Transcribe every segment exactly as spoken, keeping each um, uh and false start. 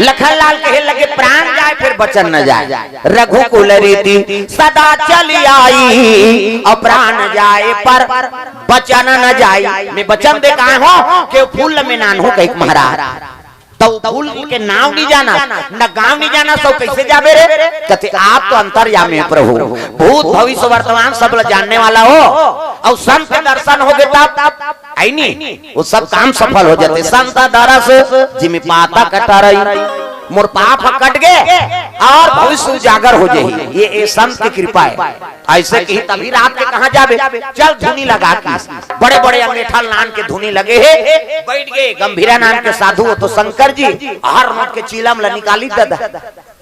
लखन लाल कहे लगे, "प्राण जाए फिर वचन न जाए।" रघुकुल रीति सदा चली आई, और प्राण जाए पर वचन न जाई। मैं वचन दे के आए हों कि फूल ल मैं नानहूं कहिके महाराज। त फूल के नाव नहीं जाना, न गांव नहीं जाना, सब कैसे जाबे रे? कथे, "आप तो अंतर्यामी प्रभु, भूत भविष्य वर्तमान सब ल जानने वाला हो, और संत के दर्शन होगे तब, आई नी, वो सब काम सफल हो जाते।" संत दरस जिमि पातक टरई, मोर पाप ह कट गे और भविष्य उजागर हो जाही। ये, ये संत की कृपा है। ऐसे कही तभी रात के कहाँ जाबे, चल धुनी लगा के। बड़े बड़े अंगेठा लान के धुनी लगे हे, बैठ गे गंभीरा नाम के साधु, वो तो शंकर जी, हर नोट के चीलम ला निकाली ददा।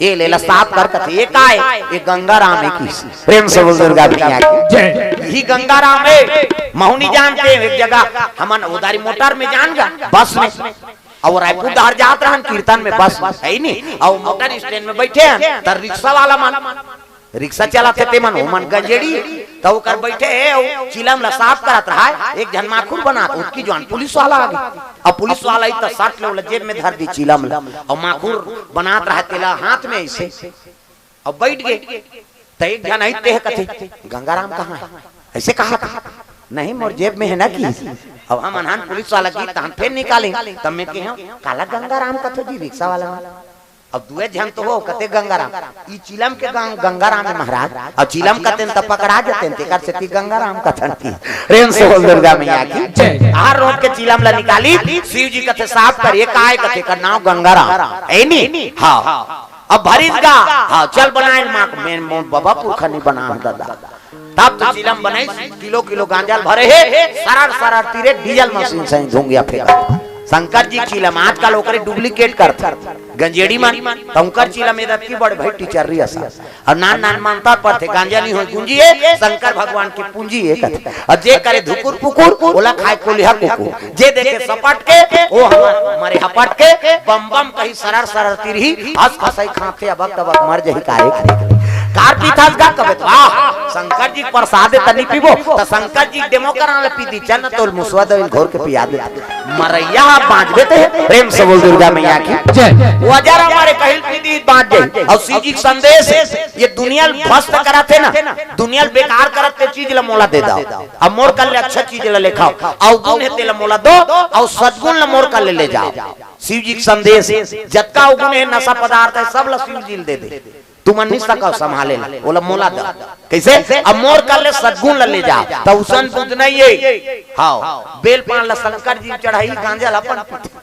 ये ले ला साफ कर कथे, "ये का है?" "ये गंगा राम है की।" प्रेम से बोल दुर्गा मैया की। जय। यही गंगा राम है। महू नहीं जानते हैं, एक जगह हमन उधारी मोटर में जान गा, बस में, और रायपुर डहर जात रहन कीर्तन में, बस में, है ही नहीं, और मोटर स्टैंड में बैठे हैं, त रिक्शा वाला मन, रिक्शा चलाथे ते मन, ओमन गंजेड़ी, त ओकर बैठे हे, अउ चिलम ला साफ करत रहा, एक झन माखुर बनात, उतकी जुवार पुलिस वाला आ गे। अब पुलिस वाला आई त सट ले ओला जेब में धर दी चिलम ला, अउ माखुर बनात रहा तेला हाथ में ऐसे, अब बैठ गे। त एक झन आई ते कथे, "गंगाराम कहाँ है?" ऐसे कहा था, "नहीं, मोर जेब में है ना कि।" अब हम अनहन पुलिस वाला गीत हम फिर निकालें, तब मैं कहे, "काला गंगाराम कथो जी रिक्शा वाला में?" अब दुए झन तो हो, कथे गंगाराम, ई चिलम के गं-, गंगाराम है महाराज, अब चिलम कथे त पकड़ा जाते हैं, तेकर सेती गंगाराम कथन की। प्रेम से बोल दुर्गा मैया की। जय। हर रोज के चिलम ला निकाली, शिव जी कथे साफ कर, "ये काय?" कथे, "कर नाव गंगाराम है नी।" हाँ। अब भरिस गा, हाँ, चल बनाए माँ को, मैं मोर बाबा पुरखा नहीं बना दादा। तब तो चिलम बनाई, किलो किलो गांजा ल भरे हे, सरर सरर तीरे डीजल मशीन से धुंगिया फेंका। शंकर जी चिलम आजकल ओकरे डुप्लीकेट करथे, गंजेड़ी मन, त उंकर चिलम एदत की बड़े भाई टीचर रही असा। और नान नान मंतर पढ़थे, गांजा नहीं होय गुंजी है, शंकर भगवान की पूंजी है कथे। और जे करे धुकुर पुकुर, ओला खाए कोलिहा कुकुर। जे देखे सपट के, ओ हमर मरे हपट के, बम बम कही सरर सरर तिरही, हंस खसई खांथे अबक तबक मर जही काहे खाए। कार पीथस गा कबे त, वाह, शंकर जी के प्रसाद है त नहीं पीबो, त शंकर जी के डेमो करा ले पी दी, चल न तोल मुसवा दो घोर के पिया दे। मरैया बांचबे ते, प्रेम से बोल दुर्गा मैया की। जय। वजर हमारे कहिल पी दी बांच जाए। और शिव जी के संदेश है, ये दुनिया ल भ्रष्ट कराथे ना, दुनिया ल बेकार करत ते चीज ला मोला दे दाओ। अब मोर कर ले अच्छा चीज ला लेखाओ, अवगुण है तेला मोला दो, और सद्गुण ला मोर कर ले ले जाओ। शिव जी के संदेश, जतका अवगुण है, नशा पदार्थ है, सब ला शिव जी ल दे दे। तुमन नहीं सको संभाले ला, ओला मोला दो। कैसे? अब मोर कर ले सद्गुण ला ले जाओ, त उसन बुध नहीं है। हाँ, बेल पान ला शंकर जी चढ़ाई, गांजा ला अपन पीथे।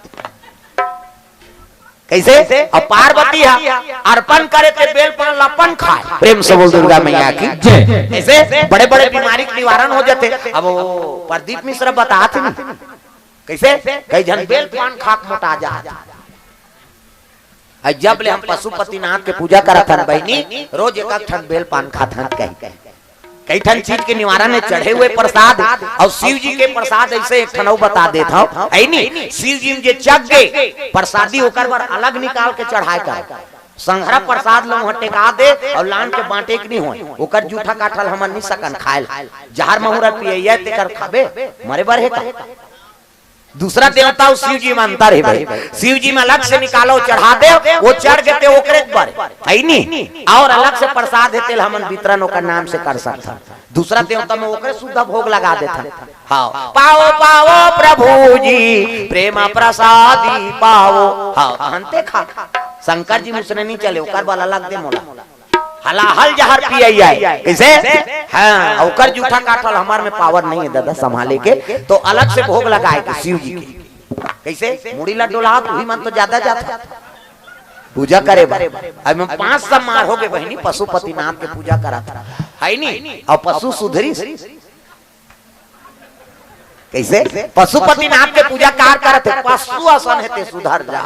कैसे? अब पार्वती हा अर्पण करे ते बेल पान ला अपन खाए। प्रेम से बोल दुर्गा मैया की। जय। ऐसे बड़े बड़े बीमारी के निवारण हो जाते। अब वो प्रदीप मिश्रा बतात नहीं। कैसे? कई झन बेल पान खाक मोटा जा। अउ जब ले हम पशुपतिनाथ के पूजा करत हन बहिनी, रोज एक एक ठन बेल पान खात हन कही। कई ठन चीज के निवारण है चढ़े हुए प्रसाद, और शिव जी के प्रसाद ऐसे एक ठन अउ बता देत हव, है नी? शिव जी में जे चघ गे प्रसादी, ओकर बर अलग निकाल के चढ़ाए कर। संघरा प्रसाद ल उहाँ टेका दे और लान के बांटे के नहीं होय। ओकर जूठा काठल हमन नहीं सकन खायल। जहर महुरा पियैया तेकर खाबे, मरे बर हे का? दूसरा देवता अउ शिव जी में अंतर हे भाई। शिव जी में अलग से निकालो, चढ़ा दे, वो चढ़ गे ते ओकरे बर, है नी? और अलग से प्रसाद हे, तेल हमन वितरण ओकर नाम से कर सकथन। दूसरा देवता में ओकरे सुद्धा भोग लगा देथन। हाँ, पाओ पाओ प्रभु जी प्रेम प्रसादी पाओ। हाँ, अहंते खा। शंकर जी मुसने नहीं चले, ओकर बर अलग दे मोला। हलाहल जहर पियई आए। कैसे? हाँ, ओकर जूठा काठल हमार में पावर नहीं है दादा संभाले के, तो अलग से भोग लगाए के शिव जी के। कैसे? मुड़ी ला डोला, तू ही मन तो ज्यादा जाता पूजा करे बर। अब मैं पांच सौ मार हो गए बहिनी, पशुपतिनाथ के पूजा करा था, है नी? और पशु सुधरी। कैसे? पशुपतिनाथ के पूजा कार करत हे, पशु असन हे ते सुधर जा।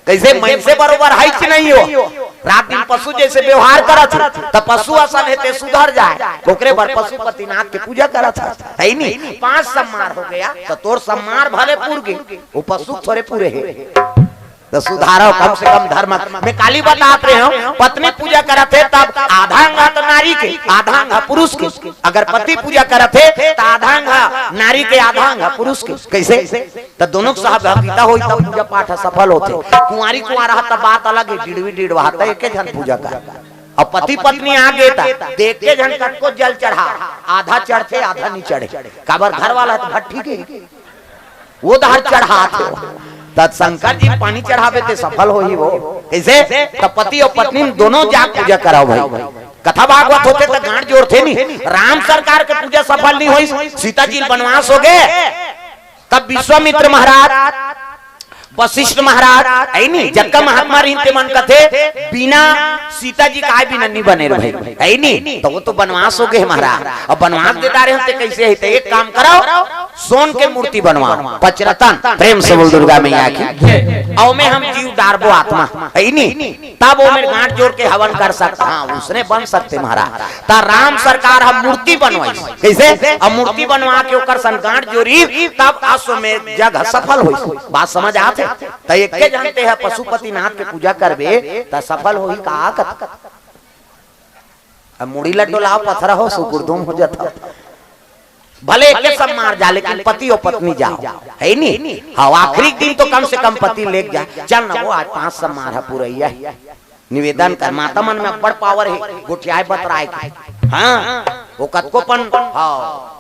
कैसे? मनसे बरोबर है कि नहीं हो? रात दिन पशु जैसे व्यवहार करत हे, त पशु असन हे ते सुधर जाए। ओकरे बर पशुपतिनाथ के पूजा करत हे, है नी? पांच सौ मार हो गया, त तोर सम्मार भले पूर गे, वो पशु थोरे पूरे हे। त सुधारो कम से कम धर्म। मैं काली बतात रहे हूँ, पत्नी पूजा करत हे तब आधा अंग ह त नारी के, आधा अंग ह पुरुष के। अगर पति पूजा करत हे त आधा अंग ह नारी के, आधा अंग ह पुरुष के। कैसे? त दोनों के सहभागिता होई, तब पूजा पाठ ह सफल होथे। कुंवारी कुंवारा ह, तब बात अलग हे, डिड़वी डिड़वा ह, त एके झन पूजा कर। अब पति पत्नी आ गे, त एके झन कतको जल चढ़ा, आधा चढ़थे, आधा नी चढ़े। काबर, घर वाला ह त भट्ठी के, वो दहर चढ़ात हे। त शंकर जी पानी चढ़ाबे, ते सफल होही वो। कइसे? त पति अउ पत्नी दोनों जा पूजा कराओ भाई। कथा भागवत होथे त गांठ जोड़थे नी। राम सरकार के पूजा सफल नी होइस, सीता जी ल बनवास हो गे। तब विश्वामित्र महाराज, वशिष्ठ महाराज, हे नी, जतका महात्मा रहिन ते मन कथे, बिना सीता जी के आय बिना नी बने रे भाई, हे नी? त वो तो बनवास हो गे महाराज। अब बनवास दे डारे हो ते कइसे हे? त एक काम करो, सोन के मूर्ति बनवाओ, पचरतन, प्रेम से बोल दुर्गा मैया की। अउ में हम जीव डारबो आत्मा, हे नी? तब वो मेर गांठ जोड़ के हवन कर सकत, हाँ, उसने बन सकते महाराज। त राम सरकार ह मूर्ति बनवाइस। कइसे? अब मूर्ति बनवा के ओकर सन गांठ जोरी, तब अश्वमेध यज्ञ सफल होइस। बात समझ आत हे? त एके झन ते ह पशुपतिनाथ के पूजा करबे, त सफल होही का कत? अब मुड़ी ल डोलाव, पथरा हो, सुगुरदुम हो जाता। भले एके सब मार जा, लेकिन पति अउ पत्नी जाओ, हे नी? हाँ, आखिरी दिन तो कम से कम पति लेके जा। चल ना वो, आज पांच सब मार ह पुरैया हे। निवेदन कर, माता मन में अब्बड़ power हे, गोठियाए बतराए के। हाँ, वो कतको पन, हाँ,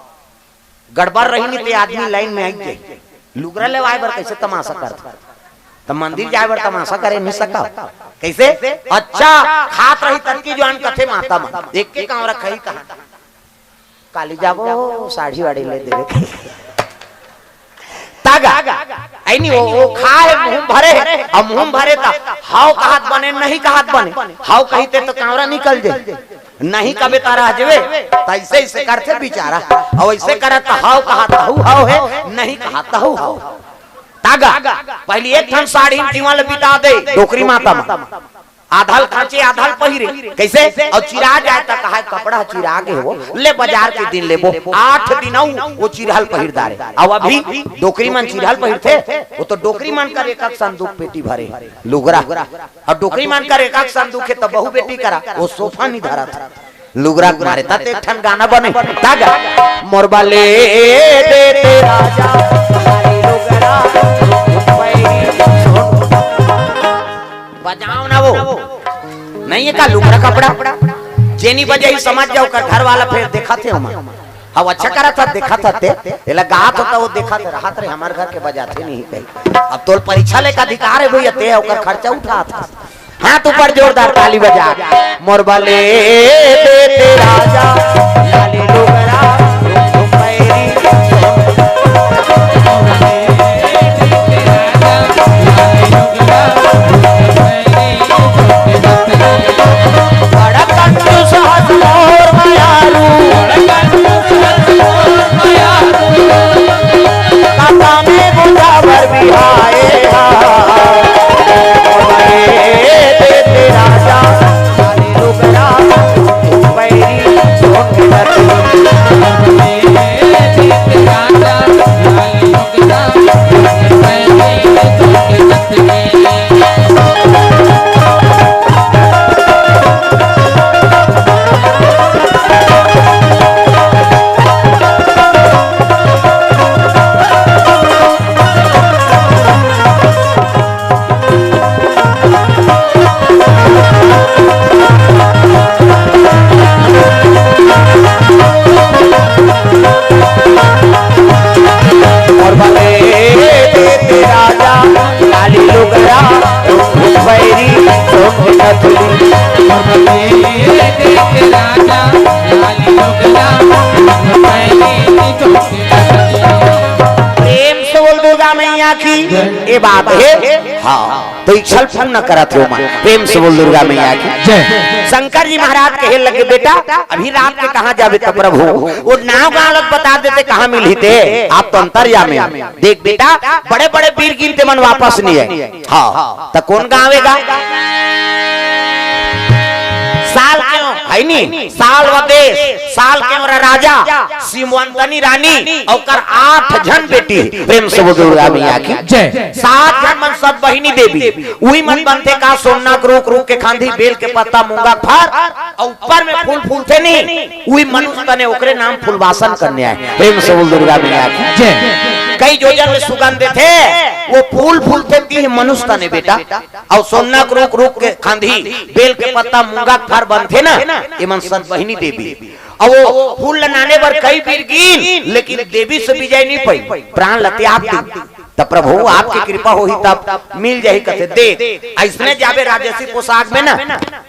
गड़बड़ रही नी ते आदमी line में आई जाई। लुगरा लेवाए बर कइसे तमाशा करत? त मंदिर जाए बर तमाशा करे नी सकव। कइसे? अच्छा, खात रही ततकी जुआन कथे माता मन, एके कांवरा खही कहा। काली जाबो साड़ी वाड़ी ले देवे। तागा, हे नी, वो, वो खाए मुंह भरे, अब मुंह भरे त हाव कहत बने, नहीं कहत बने। हाव कहिते त कांवरा निकल जाई, नहीं कबे त रह जबे। त अइसे, अइसे करथे बिचारा। अउ अइसे करत त हाव कहत हऊ हाव हे, नहीं कहत हऊ हाव। तागा, पहिली एक ठन साड़ी म जीवन ल बिता दे, डोकरी माता म। आधा ल खांचे, आधा ल पहिरे। कइसे? अउ चिरा जाए त कहाय, कपड़ा चिरा गे हो, ले बजार के दिन लेबो। आठ दिन अउ वो चिरहा ल पहिर डारे। अउ अभी डोकरी मन चिरहा ल पहिरथे, वो तो डोकरी मन कर एक एक संदूक पेटी भरे, लुगरा। अउ डोकरी मन कर एक एक संदूक हे, त बहू बेटी करा, वो सोफा नी धरत। लुगरा के मारे, त एक ठन गाना बने, तागा। मोर बले दे ते राजा, बजाओ ना वो। नहीं हे का लुगरा कपड़ा? जे नी बजाही समझ जाओ, ओकर घर वाला फेर देखत हे ओमा। हाँ, अच्छा करत हे, देखत हे ते। एला गात होता, वो देखत हे, रहत रे, हमर घर के बजाथे नहीं कही। अब तोल परीक्षा लेके अधिकार हे भैया, ते ओकर खर्चा उठात हे। हाथ ऊपर जोरदार ताली बजा। मोर बले दे ते राजा, लाली लुगरा, पैरी। बड़ा कंजूस हस मोर मयारू। काका में बुझावर बिहाए हा। बले दे ते राजा, लाली लुगरा, पैरी, सोन के दतरी। और बले दे ते राजा, लाली लुगरा, बैरी, सोन कथली। प्रेम से बोल दुर्गा मैया की। ये बात हे। हाँ, तो इच्छा ल पूर्ण करत हे ओमा। प्रेम से बोल दुर्गा मैया की। जय। शंकर जी महाराज कहे लगे, "बेटा, अभी रात के कहाँ जाबे त प्रभु? वो नाव गाँव ल बता देते, कहाँ मिलही ते? आप तो अंतर्यामी।" देख बेटा, बड़े-बड़े बीर गिनते मन वापस नहीं आए। हाँ, त कोन गाँव हे गा? साल क्यों, हे नी? साल व देश, साल क्यों र राजा, सिमवंतनी रानी, ओकर आठ झन बेटी। प्रेम से बोल दुर्गा मैया की। जय। सात झन मन सब बहिनी देवी, उही मन बनथे का सोना के रूख, रूख के खांधी, बेल के पत्ता, मूंगा के फर, अउ ऊपर में फूल फूलथे नी, उही मनुष्य तने ओकरे नाम फूलवासन कन्या हे। प्रेम से बोल दुर्गा मैया की। जय। कई जोजन में सुगंध देथे, वो फूल फूलथे तीह मनुष्य तने बेटा। अउ सोन्ना के रूख, रूख के खांधी, बेल के पत्ता, मूंगा के फर बनथे ना, ये मन सतबहिनी देवी। अउ वो फूल ल नाने बर कई बीर गिन, लेकिन देवी से बिजय नहीं पई, प्राण ल त्याग दी। त प्रभु आपके कृपा होही तब मिल जाही कथे, देख अइसने जाबे राजसी पोशाक में ना,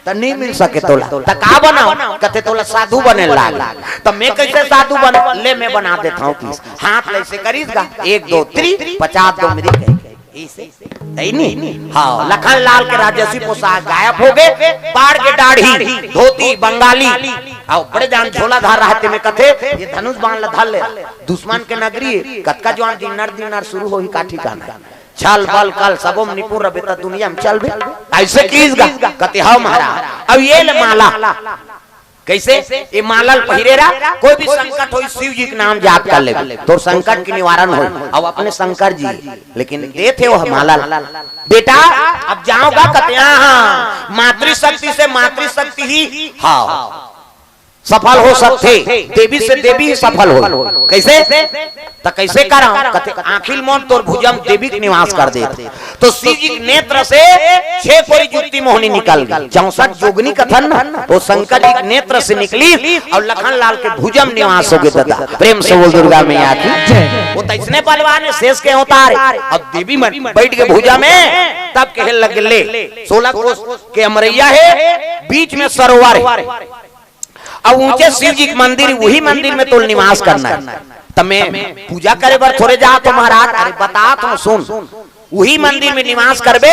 त नहीं मिल सके तोला। त का बनाओ? कथे तोला साधु बने लाग। त मैं कैसे साधु बन? ले मैं बना देता हूँ किस। हाथ ले ऐसे करीस गा, एक दो तीन, पचास दो मेरी कही। ऐसे? तई नहीं? हाँ, लखन लाल के राजसी पोशाक गायब हो गए, बाढ़ के दाढ़ी, धोती, बंगाली, अउ बड़े जान झोला धर रहते में कथे, ये धनुष बाण ल धर ले। दुश्मन के नगरी, कतका जवान दिनर दिनर शुरू होही का ठिकाना। छल बल कल सबो म निपुण रबे त दुनिया में चलबे। ऐसे किस गा? कते हव महाराज। अब ये ले माला। कैसे? ये माला ल पहिरे रहा, कोई भी संकट होई शिव जी के नाम जाप कर लेबे, तोर संकट के निवारण होई। अब अपने शंकर जी, लेकिन देथे वो माला ल। बेटा, अब जाओगा कते? हाँ, हाँ। मातृशक्ति से मातृशक्ति ही, हाँ, सफल हो सकथे, देवी से देवी ही सफल हो। कैसे? त कैसे करव? कथे, आँखी ल मोंद, तोर भुजा म देवी के निवास कर देत। तो शिव जी के नेत्र से छह कोरी जुक्ति मोहनी निकल गई, चौसठ जोगनी कथन ना, वो शंकर जी के नेत्र से निकली अउ लखन लाल के भुजा म निवास हो गए दादा। प्रेम से बोल दुर्गा मैया की। जय। वो त अइसने बलवान हे, शेष के अवतार हे। अब देवी मन बैठ के भुजा में, तब कहे लगे, ले, सोलह कोस के अमरैया हे, बीच में सरोवर हे। अब ऊंचे शिव जी के मंदिर, वही मंदिर में तोल निवास करना हे। त मैं पूजा करे बर थोरे जात हों महाराज। अरे बतात हों, सुन, वही मंदिर में निवास करबे।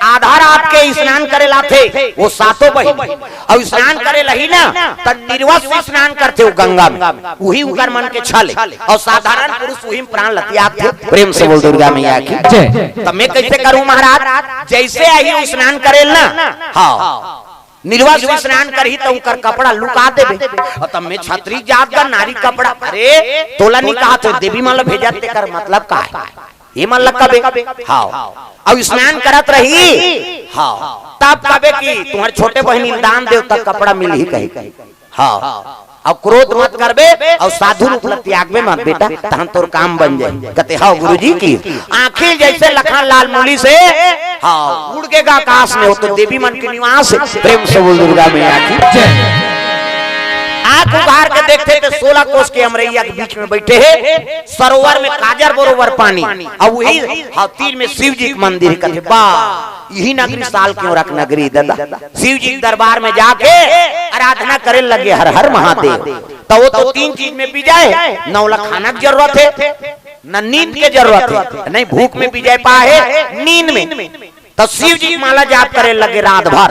आधा रात के स्नान करे ल आथे वो सातों बहिनी, अउ स्नान करे ल आही ना, त निर्वस्त्र स्नान करथे वो गंगा में, वही उकर मन के छल हे। अउ साधारण पुरुष वही में प्राण ल त्यागथे। प्रेम से बोल दुर्गा मैया की। जय। त मैं कैसे करूं महाराज? जैसे आही वो स्नान करे ल ना, हाँ, निर्वस्त्र स्नान करही त उकर कपड़ा लुका देबे। अउ तब में छतरी जात गा नारी कपड़ा, अरे तोला नहीं कहा तो देवी मन ल भेजत, तेकर मतलब का हे? ये मन ल कबे? हाँ। अउ स्नान करत रही, हाँ, तब कबे कि तुम्हारे छोटे बहिनी ल दान देव, तब कपड़ा मिलही कही। हाँ। अउ क्रोध मत करबे, अउ साधु रूप ल त्यागबे मत बेटा, तहन तोर काम बन जाही। कथे, हाँ गुरुजी की। आँखी जैसे लखन लाल मुली से, हाँ, उड़ के गा आकाश में, वो तो देवी मन के निवास हे। प्रेम से बोल दुर्गा मैया की। जय। आँख उघार के देखथे त सोलह कोस के अमरैया के बीच में बैठे हे, सरोवर में काजर बरोबर पानी, अउ वही, हाँ, तीर में शिव जी के मंदिर हे। कथे, बा, यही नगरी साल के ओरक नगरी दादा। शिव जी के दरबार में जाके आराधना करे लगे, हर हर महादेव। त वो तो तीन चीज में बिजय हे, न ओला खाना के जरूरत हे, न नींद के जरूरत हे, नहीं भूख में बिजय पाए हे, नींद में। त शिव जी के माला जाप करे लगे रात भर,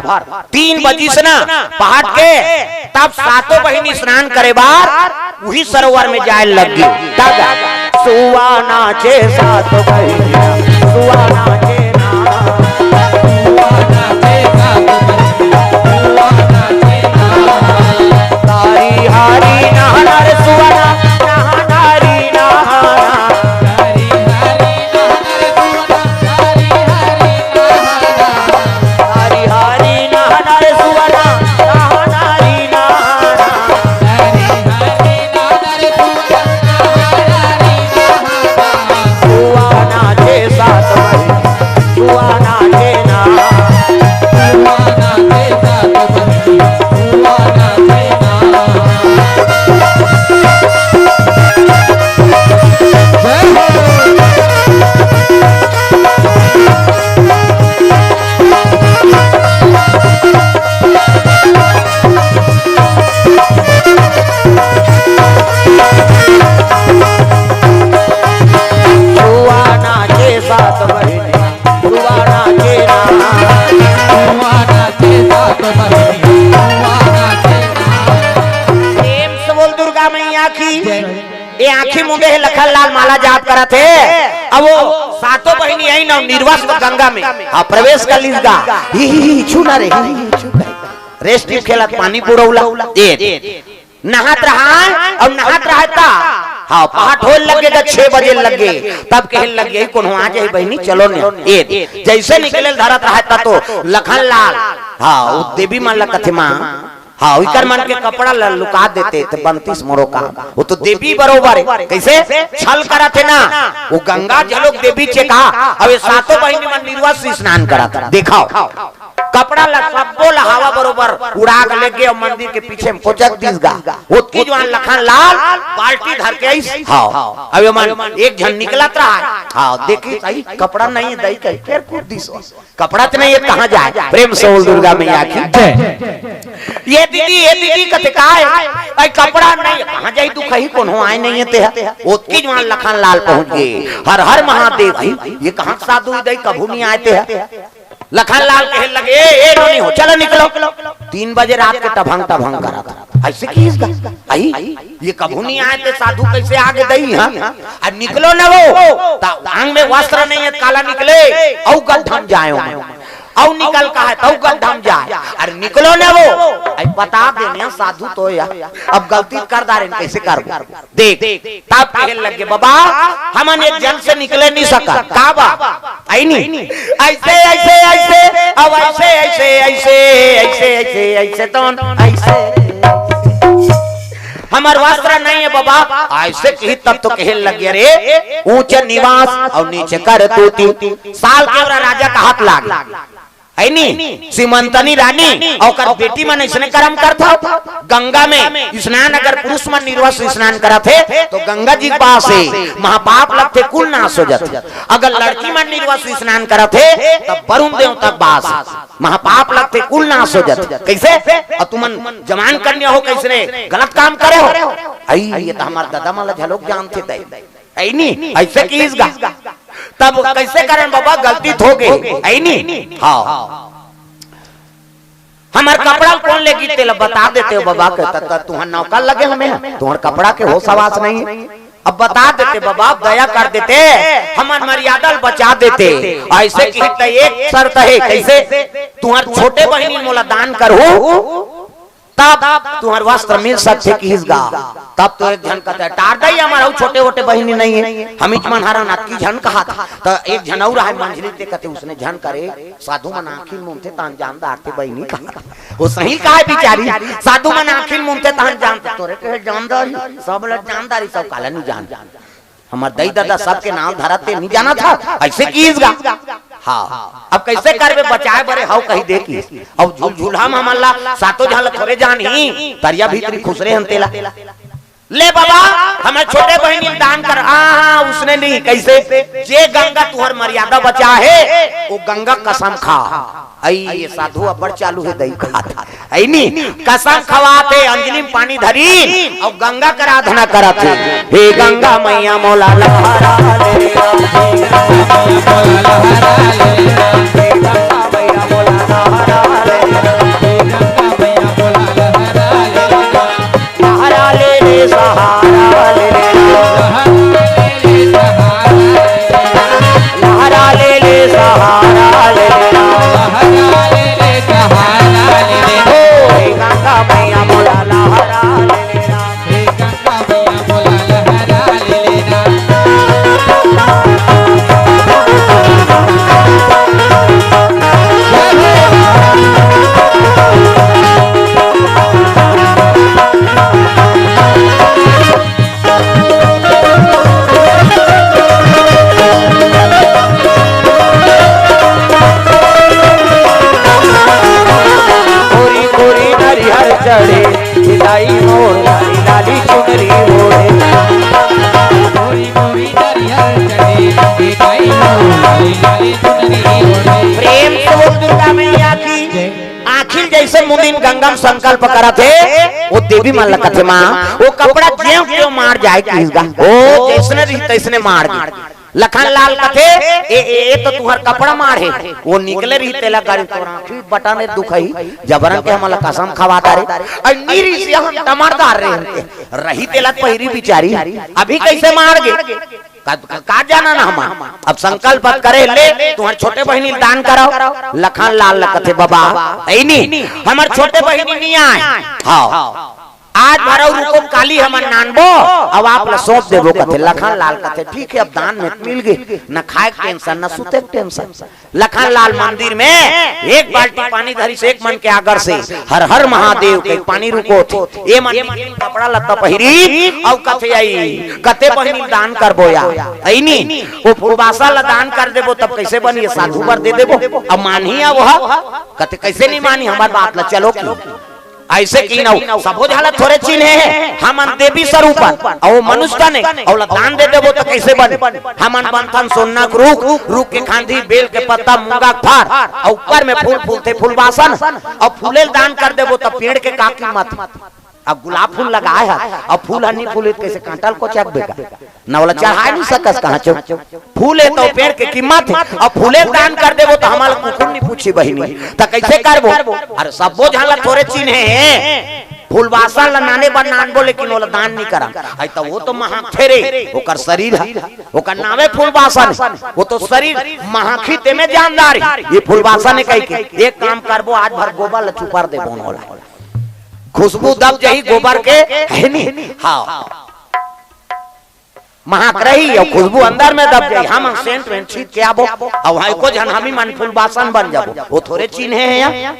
तीन बजिस ना पहाट के, तब सातों बहिनी स्नान करे बर उही सरोवर में जाए लग गे। तब सुआ नाचे सात बहिनिया, सुआ नाचे ना। तारी हारी नहाना रे सुआ ना, नहाना री नहाना। तारी हारी नहाना रे सुआ ना, नहाना री नहाना। सुआ नाचे सात बहिनी, सुआ नाचे ना। सुआ नाचे सात बहिनी, सुआ नाचे ना। प्रेम से बोल दुर्गा मैया की। ये आँखी मुंदे हे लखन लाल माला जाप करत हे। अब वो सातों बहिनी आइन अउ निर्वस्त्र गंगा में, हाँ, प्रवेश कर लीस गा। ही, ही, ही, छू ना रे, ही, ही, ही, छू ना। रेस टीप खेलत पानी बुड़ौला। ए, नहात रहा अउ नहात रहा ता, हाँ, पहाट होए लगे गा, छह बजे लगे, तब कहे लगे, "कोनो आ जाही बहिनी, चलो ने।" ए, जैसे निकले धरत रहा ता तो लखन लाल, हाँ, वो देवी मन ल कथे, माँ, हाँ, इकर मन के कपड़ा ल लुका देते त बनतीस मोरो काम। वो तो देवी बरोबर हे। कइसे? छल करत हे ना। वो गंगा झलोक देवी चेका, अब ये सातों बहिनी मन निर्वास स्नान करत हे। देखाव, कपड़ा ल सब्बो ल हवा बरोबर उड़ा के लेगे अउ मंदिर के पीछे म कोचक दिस गा। ओतकी जुवार लखन लाल बाल्टी धर के आइस। हाँ, अब ये मन एक झन निकलत रहा। हाँ, देखिस, अई कपड़ा नइ हे दई कहि, फेर कूद दिस। कपड़ा त नइ हे, कहाँ जाय? प्रेम से बोल दुर्गा मैया की। जय। ये दीदी, ये दीदी, कथे काय? अई कपड़ा नइ हे, कहाँ जाही? तू कही कोनो आय नइ हे ते ह। ओतकी जुवार लखन लाल पहुँच गे। हर हर महादेव। अई, ये कहाँ के साधु हे दई, कभू नइ आय ते ह। लखन लाल कहे लगे, "ए, ए, नोनी हो, चलो निकलो।" तीन बजे रात के टभंग टभंग करत हे। अइसे किहिस गा? अई, ये कभू नइ आय ते साधु कइसे आगे दई, हाँ? अरे निकलो न वो, त आंग में वस्त्र नइ हे, काला निकले, अउ गड्ढा म जाय वो। अउ निकल के आय, तउ गड्ढा म जाय। अरे निकलो न वो, अई बता देने साधु तो या, अब गलती कर डारेन, कइसे करबो? देख, तब कहे लगे, "बाबा, हमन एक झन से निकले नइ सकन।" का बा? अई नी? अइसे, अइसे, अइसे, अब अइसे, अइसे, अइसे, अइसे, अइसे, अइसे, तो अइसे। हमर वस्त्र नइ हे बाबा। अइसे किहिस तब तो कहे लगे, "अरे, ऊंच निवास अउ नीच करतूती।" साल के ओला राजा कहत लागे। हे नी? सीमंतनी रानी अउ ओकर बेटी मन अइसने करम करत हव। गंगा में स्नान अगर पुरुष मन निर्वास स्नान करत हे, तो गंगा जी के पास हे, महापाप लगथे, कुल नाश हो जाथे। अगर लड़की मन निर्वास स्नान करत हे, तब वरुण देवता के पास हे, महापाप लगथे, कुल नाश हो जाथे। कइसे? अउ तुमन जवान कन्या हो, कइसने गलत काम करे हो? अई, ये त हमर ददा मन ल झलोक जानथे दई। हे नी? अइसे किहिस गा। तब कइसे करन बाबा, गलती त होगे। हे नी? हाँ। हमर कपड़ा ल कोन लेगिस तेला बता देते हो बाबा, कथे त तुँहर नौकर लगे हमें, तुँहर कपड़ा के होस हवास नइ हे। अब बता देते बाबा, दया कर देते, हमर मर्यादा ल बचा देते। अइसे किहिस त एक शर्त हे, कइसे? तुँहर छोटे बहिनी मोला दान करहू, तब तुँहर वस्त्र मिल सकथे किहिस गा। तब तो एक झन कथे, "टार दई, हमर अउ छोटे-वोटे बहिनी नइ हे, हमीच मन हरन अतकी झन कहत।" त एक झन अउ रहय मंझली, ते कथे, "उसने झन करे, साधु मन आँखी ल मूंदथे तहन जान डारथे बहिनी कहत।" वो सही कहय बिचारी, साधु मन आँखी ल मूंदथे तहन जान, तोरे कहे जान डारही, सब ल जान डारही, सब काला नइ जान। हमर दई ददा सबके नाव धरत हे, नइ जानत हस, अइसे किहिस गा। हाँ, अब कइसे करबे बचाय बरे, हव कहि दे किहिस। अब झुलझुलहा म हमन ला सातों झन ला थोरे जानही, तरिया भीतरी खुसरे हन तेला। ले बाबा, हमर छोटे बहिनी ल दान कर। हाँ, हाँ, उसने नहीं, कइसे? जे गंगा तुँहर मर्यादा बचाय हे, वो गंगा कसम खा। अई, ये साधु अब्बड़ चालू हे दई कहत। अई नी, कसम खवात हे, अंजली म पानी धरिन अउ गंगा के आराधना करत हे। हे गंगा मैया मोला लहरा ले। सहारा ले रे, सहारा ले रे। लहरा ले ले, सहारा ले ले। ओ गंगा मैया मोला लहरा ले ले। कोरी कोरी नरिहर चढ़े, बिदाई मोर लाली लाली चुनरी ओढ़े। कोरी कोरी नरिहर चढ़े, बिदाई मोर लाली लाली चुनरी ओढ़े। प्रेम से बोल दुर्गा मैया की। आँखी ल जइसे मुनिन गंगा म संकल्प करत हे, वो देवी मन ल कथे माँ, वो कपड़ा जेव तेव माड़ जाय किहिस गा। ओ जइसने रही तइसने माड़ गे। लखन लाल कथे, "ए, ए, ए तो तुँहर कपड़ा माड़ हे, वो निकले रही तेला गाड़ी तोर आँखी बटन दुखही, जबरन के हमला कसम खवात हे रे। अउ नी रही से हम टमरदार रहे, रही तेला पहिरी बिचारी, अभी कइसे माड़ गे?" का, का, का जाना ना हम। अब संकल्प करे ले, तुँहर छोटे बहिनी ल दान करव। लखन लाल ल कथे, "बाबा, अई नी, हमर छोटे बहिनी नइ आय।" हाँ। आज भर अउ रुको, काली हमन नानबो, अब आप ला सौंप देबो कथे। लखन लाल कथे, "ठीक है, अब दान में मिल गे, न खाए के टेंशन, न सुते के टेंशन।" लखन लाल मंदिर में एक बाल्टी पानी धरिस, एक मन के आगर से, "हर हर महादेव" के पानी रुकोथे। ए मन कपड़ा लत्ता पहिरी, अउ कथे, "आई, कते बहिनी दान करबो या?" अइनी, ओ फुलबासन ला दान कर देबो, तब कइसे बनी? साधु बर दे देबो, अब मानही या ओहा? कथे, "कइसे नहीं मानही हमर बात ला, चलो कि।" अइसे किहिन, अउ सबो झन ला थोरे चिन्हे हे, हमन देवी स्वरूप अन, अउ मनुष्य तन ए, अउ ला दान दे देबो त कइसे बने? हमन बनथन सोन्ना के रूख, रूख के खांधी, बेल के पत्ता, मूंगा के फर, अउ ऊपर में फूल फूलथे, फुलबासन, अउ फूले ल दान कर देबो त पेड़ के का कीमत? अब गुलाब फूल लगाए हस, अब फूल ह नी फूले त कइसे, कांटा ल कोचकबे का? न ओला चढ़ाए नहीं सकस कहाँ चो। फूल हे तो पेड़ के कीमत हे, अब फूले दान कर देबो तो हमला कुकुर नहीं पूछी बहिनी, त कइसे करबो? अरे सब्बो झन ला थोरे चिन्हे हे, फुलबासन ला नाने बर नानबो लेकिन ओला दान नहीं करन। आई त वो तो महाकथे रे, ओकर शरीर हे, ओकर नावे फुलबासन हे, वो तो शरीर महाकही, तेमे जानदार हे, ये फुलबासन हे कहिके। एक काम करबो, आज भर गोबर ला चुपर देबो ओला, खुशबू दब जाही गोबर के, हे नी? हाँ। महक रही अउ खुशबू अंदर में दब जाही। हमन सेंट वेंट छींट के आबो, अउ एको झन हमी मन फुलबासन बन जाबो। वो थोरे चिन्हे हे या।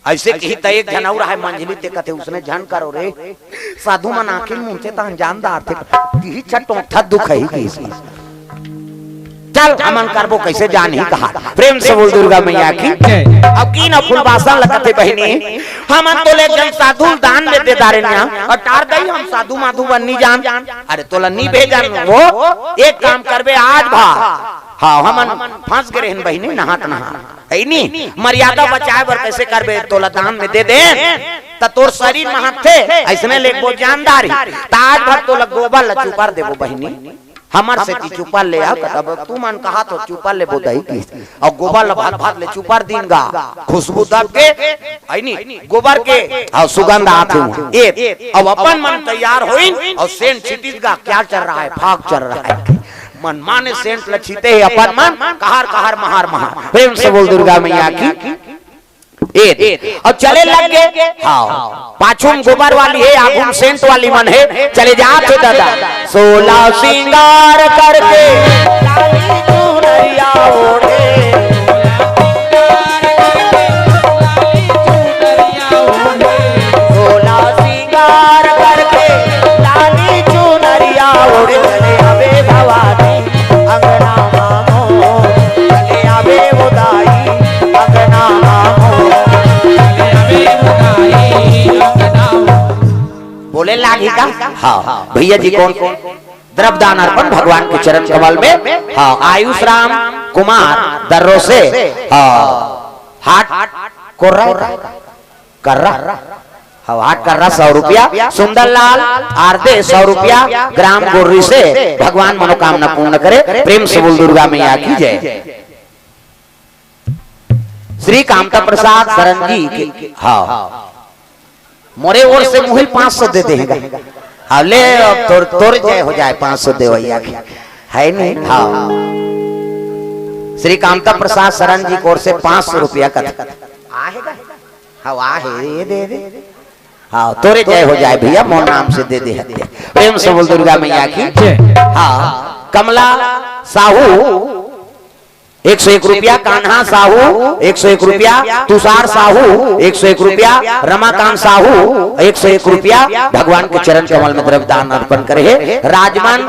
अइसे किही त एक झन अउ हे मंझली, ते कथे, "उसने झन करो रे, साधु मन आँखी ल मूंदथे तहन जान डारथे।" तिही छटोंठा दुख ही किहिस। चल, हमन करबो कइसे जानही कहा। प्रेम से बोल दुर्गा मैया की। जय। अब किहिन फुलबासन ला कथे बहिनी, हमन तो ले जन साधु दान में दे डारेन या, अउ टार दई हम साधु माधु बन नी जान। अरे तोला नी भेजन वो, एक काम करबे आज भर। हाँ, हमन फंस गे रहेन बहिनी, नहात नहात। हे नी, मर्यादा बचाए बर कइसे करबे, तोला दान में दे देन, त तोर शरीर महकथे, अइसने लेगबो जानदार ही। त आज भर तोला गोबर ला चुपर देबो बहिनी। हमर सेती चुपर ले आ, तब तुमन कहत हो चुपर लेबो दई किहिस। अउ गोबर ल भात भात ले चुपर दिन गा, खुशबू दब के, हे नी, गोबर के, अउ सुगंध आत हे। ए, अउ अपन मन तैयार होइन, अउ सेंट छिटिस गा, क्या चल रहा है? फाग चल रहा है। मन माने सेंट ल छिटे हे अपन मन, कहर कहर, महर महर। प्रेम से बोल दुर्गा मैया की। ए, अउ चले लग गे। हाँ, पाछू में गोबर वाली हे, आगू में सेंट वाली मन हे, चले जात हे दादा। सोलह सिंगार करके, लाली चुनरिया ओढ़े। सोलह सिंगार करके, लाली चुनरिया ओढ़े, चले आबे भवानी अंगना मामो, चले आबे वो दाई अंगना मामो। बोले लागी का? हाँ, भैया जी कौन? द्रव्य दान अर्पण भगवान के चरण कमल में। हाँ, आयुष राम कुमार दर्रो से। हाँ, हाट कोर्रा, कर्रा, हाँ, हाट कर्रा सौ रुपया, सुंदरलाल आरदे सौ रुपया, ग्राम गोर्री से। भगवान मनोकामना पूर्ण करे। प्रेम से बोल दुर्गा मैया की जय। श्री कामता प्रसाद शरण जी के, हाँ, मोरे ओर से मुहिल पाँच सौ दे देगा। हाँ, ले, अब तोर, तोर जय हो जाए, पाँच सौ देवैया के, हे नी? हाँ, श्री कामता प्रसाद शरण जी के ओर से पाँच सौ रुपया का। आहे का? हाँ, आहे, ये दे दे। हाँ, तोरे जय हो जाए भैया, मोर नाम से दे दे हत्या। प्रेम से बोल दुर्गा मैया की। जय। हाँ, कमला साहू एक सौ एक रुपया, कान्हा साहू एक सौ एक रुपया, तुषार साहू एक सौ एक रुपया, रमाकांत साहू एक सौ एक रुपया, भगवान के चरण कमल में द्रव्य दान अर्पण करे हे। राजमन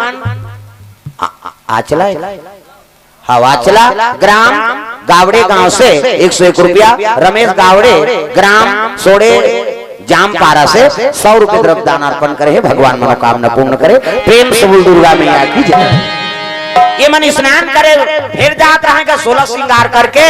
आ-, आ-, आचला हे? हाँ, आचला ग्राम गावड़े गांव से एक सौ एक रुपया, रमेश गावड़े ग्राम सोड़े जामपारा से सौ रुपये द्रव्य दान अर्पण करे हे। भगवान मनोकामना पूर्ण करे। प्रेम से बोल दुर्गा मैया की जय। ये मन स्नान करे, फिर जात रहे का सोलह श्रृंगार करके,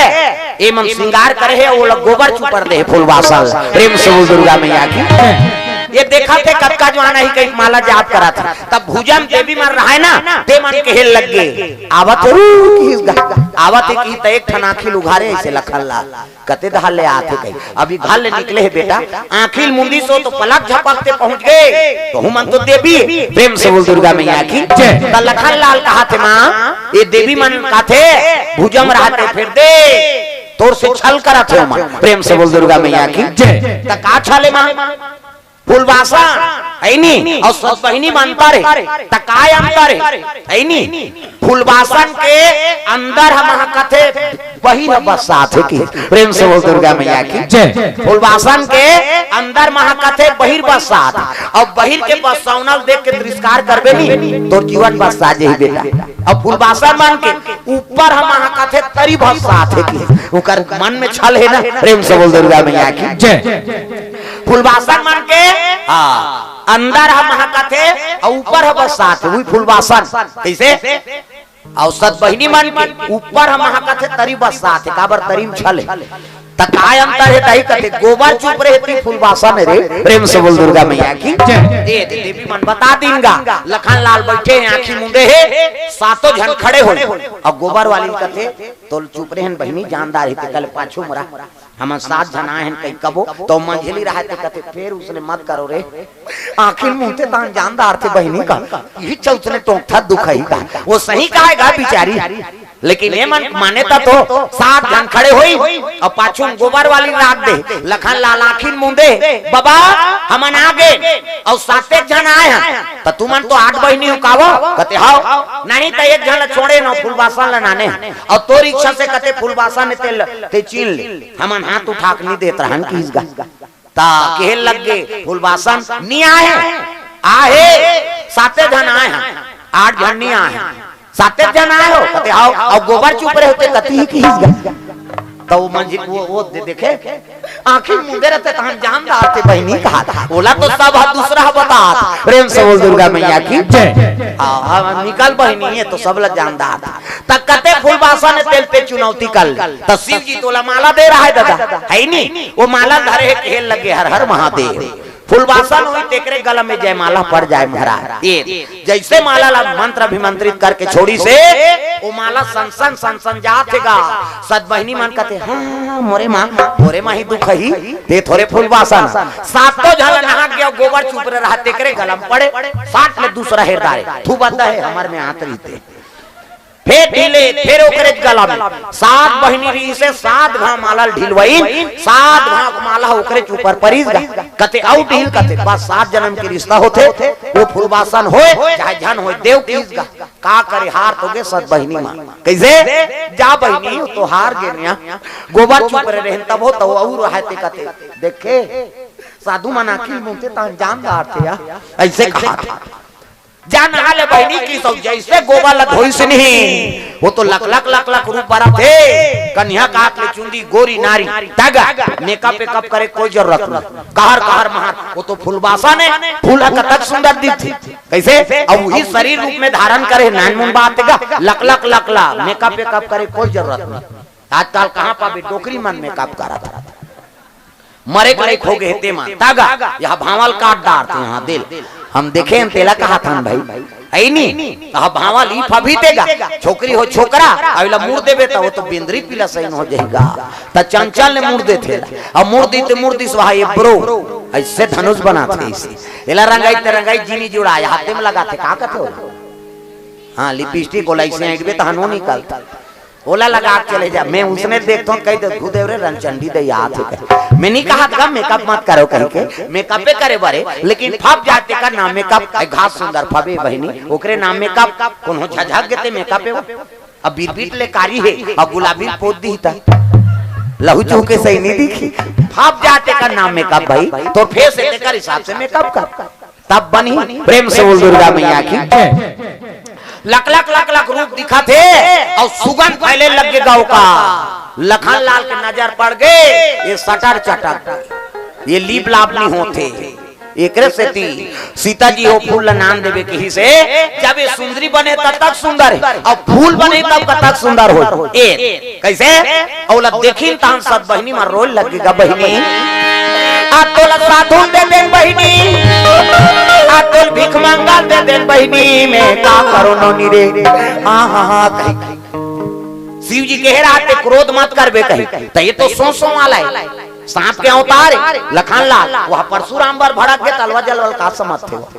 ये मन श्रृंगार करे हे, वो लोग गोबर चुपर दे हे फूलबासन। प्रेम से बोल दुर्गा मैया की। ये देखा थे कतका जवान ही कहीं माला जाप करा था, तब भुजा म देवी मन रहाय ना, ते मन के हेल लग गे। आवत हे रू किहिस गा, आवत हे कि त एक ठन आँखी ल उघारे अइसे लखन लाल। कते डहर ले आत हे कही, अभी घर ले निकले हे बेटा, आँखी ल मुंदिस ओ तो पलक झपकते पहुँच गे। तो हूँ मन तो देवी, प्रेम से बोल दुर्गा मैया की जय। त लखन लाल कहाथे माँ, ये देवी मन कहाथे भुजा म रहते फिर दे, तोर से छल करत हे मन। प्रेम से बोल दुर्गा मैया की जय। त का छल हे माँ? फुलबासन, है नी? अउ सतबहिनी म अंतर हे। त काय अंतर हे? है नी? फुलबासन के अंदर ह महकथे, बहिर ह बस्साथे कि। प्रेम से बोल दुर्गा मैया की। जय। फुलबासन के अंदर महकथे, बहिर बस्साथे। अउ बहिर के बस्सावना ल देख के तिरस्कार करबे नी, तोर जीवन बस्सा जही बेटा। अउ फुलबासन मन के ऊपर ह महकथे, तरी बस्साथे कि। ओकर मन में छल हे ना। प्रेम से बोल दुर्गा मैया की। जय। फुलबासन मन के, हाँ, अंदर ह महकथे अउ ऊपर ह बस्साथे, उही फुलबासन। कइसे? अउ सतबहिनी मन के ऊपर ह महकथे, तरी बस्साथे, काबर तरी म छल हे। त काय अंतर हे? तही कथे, गोबर चुपरे हे, तही फुलबासन हे रे। प्रेम से बोल दुर्गा मैया की। जय। ए दे देवी मन बता दिन गा, लखन लाल बइठे हे, आँखी मूंदे हे, सातों झन खड़े होय, अउ गोबर वाली कथे, तोल चुपरे हन बहिनी, जानदार हे, ते कल पाछू मुड़ा। हमन सात झन आए हन कहि कबो, त मंझली रहय ते कथे, "फेर उसने मत करो रे।" आँखी मूंदथे तहन जान डारथे बहिनी का, इही चौथ ने टोंकथा दुखही का। ओ सही कहय गा बिचारी, लेकिन ए मन माने त तो सात झन खड़े होई, अउ पाछू म गोबर वाली राख दे, लखन लाल आँखी मूंदे, "बबा, हमन आ गे, अउ साते झन आए हन, त तुमन तो आठ बहिनी हो कावो?" कथे, "हव।" "नहीं त एक झन ल छोड़े न, फुलबासन ल नाने, अउ तोर इच्छा से," कथे, "फुलबासन तेल ते चीन ले।" हमन हाथ उठा के नी देत रहन किहिस गा। त केहे लग गे, "फुलबासन नी आए हे?" "आहे, साते झन आए हन।" "आठ झन नी आए हन, साते झन आए हो?" कथे, "हव।" "अउ गोबर चुपरे होते कती ही किहिस गा।" त ओ मंझी, ओ, ओ दे, देखे, आँखी मूंदे रहते तहन जान डारथे बहिनी कहा था। ओला तो सब ह दूसरा ह बतात। प्रेम से बोल दुर्गा मैया की। जय। हाँ, हाँ, निकल बहिनी, ए तो सब ल जान डारथे। त कथे फुलबासन तेल ते चुनौती कर ले। त शिव जी तोला माला दे रहय दादा, है नी? ओ माला धरे हे, केहे लगे, "हर हर महादेव।" फुलबासन होई तेकरे गला में जयमाला पड़ जाय महाराज। ए जइसे माला ला मंत्र अभिमंत्रित करके छोड़िस हे, ओ माला सनसन सनसन जात हे गा। सतबहिनी मन कथे, "हाँ, हाँ, हाँ, मोरे माँ, मोरे माँ ही दुखही, दे थोरे फुलबासन।" सातों झन नहा के गोबर चुपरे रहय तेकरे गला म पड़े, साट ले दूसरा हेर डारे, थू बंदा हे हमर में आत रहिते। फेर ढीले, फेर ओकरे गला में। सात बहिनी रहिस हे, सात घांव माला ल ढिलवइन, सात घांव माला ओकरे ऊपर परिस गा। कथे, "अउ ढील," कथे, "बस सात जनम के रिश्ता होथे, ओ फुलबासन होय, चाहे झन होय, देव किहिस गा।" का करे, हार तो गे सतबहिनी मन। कइसे? "जा बहिनी, ओ तो हार गे न, गोबर चुपरे रहेन तभो तो अउ रहय ते," कथे। देखे, साधु मन आँखी मूंदथे तहन जान डारथे या, अइसे कहा था। जा नहा ले बहिनी किहिस अउ जइसे गोबर ल धोइस नहीं, ओ तो लकलक लकलक रूप बरत हे। कनिहा काट ले चुंदी गोरी नारी, तगा makeup वेकअप करे कोई जरूरत नहीं। कहर कहर महार, ओ तो फुलबासन हे, फूल ह कतक सुंदर दिखथे। कइसे? अउ उही शरीर रूप में धारण करे, नानमुन बात हे गा, लकलक लकला, makeup वेकअप करे कोई जरूरत नहीं। आजकल कहाँ पाबे डोकरी मन makeup करत हे? मरे के लइक हो गे हे ते मन। तगा, यह भांवल काट डारथे, हाँ, दिल। हम देखे हन तेला कहा थन भाई। है नी? यह भांवल ई फभी ते गा। छोकरी हो छोकरा, अउ एला मुड़ देबे त ओ तो बेंदरी पीला सही हो जाही गा। त चंचल ने मुड़ देथे ला। अउ मुड़ दी ते मुड़ दिस वहा ये bro। अइसे धनुष बनाथे अइसे। एला रंगाई ते रंगाई जीनी जुड़ाय, हाथे में लगाथे, का कथे ओला? हाँ, lipstick ओला अइसे ऐंठबे त हनो निकलथे। ओला लगा के चले जा। मैं उसने देखथों, कहि दे, "गुरुदेव रे, रंचंडी दे याद हे।" मैं नी कहत गा makeup मत करो कहिके, makeup ए करे बरे, लेकिन फब जाय तेकर नाम makeup, ए घास सुंदर फबे बहिनी, ओकरे नाम makeup, कोनो झझक गे ते makeup ए वो। अब बिरबिट ले कारी हे, अब गुलाबी पोत दिही त लहू चूहू के सही नी दिखही। फब जाय तेकर नाम makeup भाई, तोर face हे तेकर हिसाब से makeup कर। तब बनही। प्रेम से बोल दुर्गा मैया की। लकलक लकलक रूप दिखत हे अउ सुगंध फैले लग गे गा ओकर। लखन लाल के नजर पड़ गे, ये सटर चटर, ये लीप लाप नी होथे। एकरे सेती सीता जी हो फूल ल नान देबे किहिस हे, जब ये सुंदरी बने तब तक सुंदर हे, अउ फूल बने तब कतक सुंदर होही। ए कइसे? अउ ओला देखिन तहन सत बहिनी मन रोय लग गे गा बहिनी। आ तोला साधु दे देन बहिनी, आ तोल भीख मंगा दे देन बहिनी, मैं का करो नोनी रे। हाँ, हाँ, हाँ, कही। शिव जी कहे रहते क्रोध मत करबे कही, त ये तो सों सों वाला हे, सांप के अवतार हे, लखन लाल, वह परशुराम बर भड़क गे, तलवा जलवल का समझथे हो।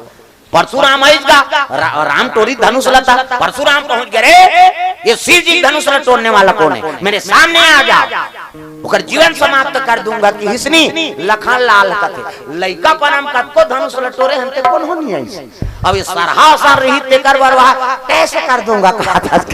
परशुराम आइस गा, रा-, राम टोरी धनुष लता, परशुराम पहुंच गए, "रे, ये शिव जी धनुष ला टोरने वाला कौन है? मेरे सामने आ जाओ, ओकर जीवन समाप्त कर दूंगा।" किहिस नी, लखन लाल कथे, "लइका पन म कतको धनुष ला टोरे हन, ते कोनो नहीं आइस। अब ये सरहा सर रही, तेकर बर वह कैसे कर दूंगा?" कहा था।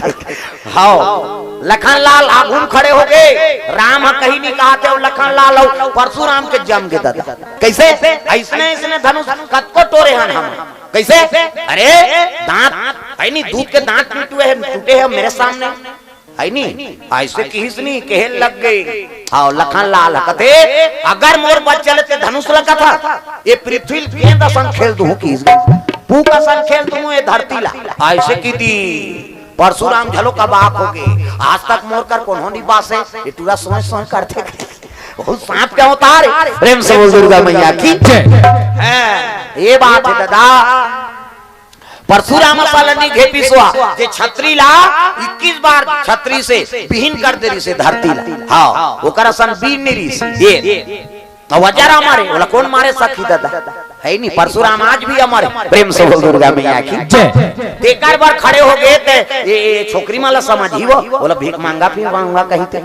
हव, लखन लाल आगू म खड़े हो गए। राम ह कहीं नहीं कहा थे, अउ लखन लाल अउ परशुराम के जम गे दादा। कैसे? अइसने, अइसने धनुष कतको टोरे हन हम। कैसे? अरे, दांत, है नी, दूध के दांत टूटे हैं, टूटे हैं मेरे सामने, है नी? अइसे किहिस नी, कहे लग गए। हव, लखन लाल कथे, "अगर मोर बस चले ते धनुष ला कथा, ये पृथ्वी ल गेंद असन खेल दूं," किहिस, "पूक असन खेल दूं ये धरती ला।" अइसे किहिस परशुराम झलो कबाक हो गे। "आज तक मोर कर कोनो नहीं बासे, ये टूरा सोए सोए करथे।" बहुत सांप के अवतार हे। प्रेम से बोल दुर्गा मैया की जय। हैं, ये बात हे दादा। परशुराम असन नी घेपिस वा, जे छतरी ला इक्कीस बार छतरी से बिहीन कर दे रिहिसे धरती ला। हव, ओकर असन बीर नहीं रिहिसे। ये, त वजर अमर हे, ओला कौन मारे सकही दादा? है नी, परशुराम आज भी अमर हे। प्रेम से बोल दुर्गा मैया की जय। तेकर बर खड़े हो गए ते, ये, ये छोकरी मन ला समझही वो, ओला भीख मांगा, भीख मांगा कहिथे।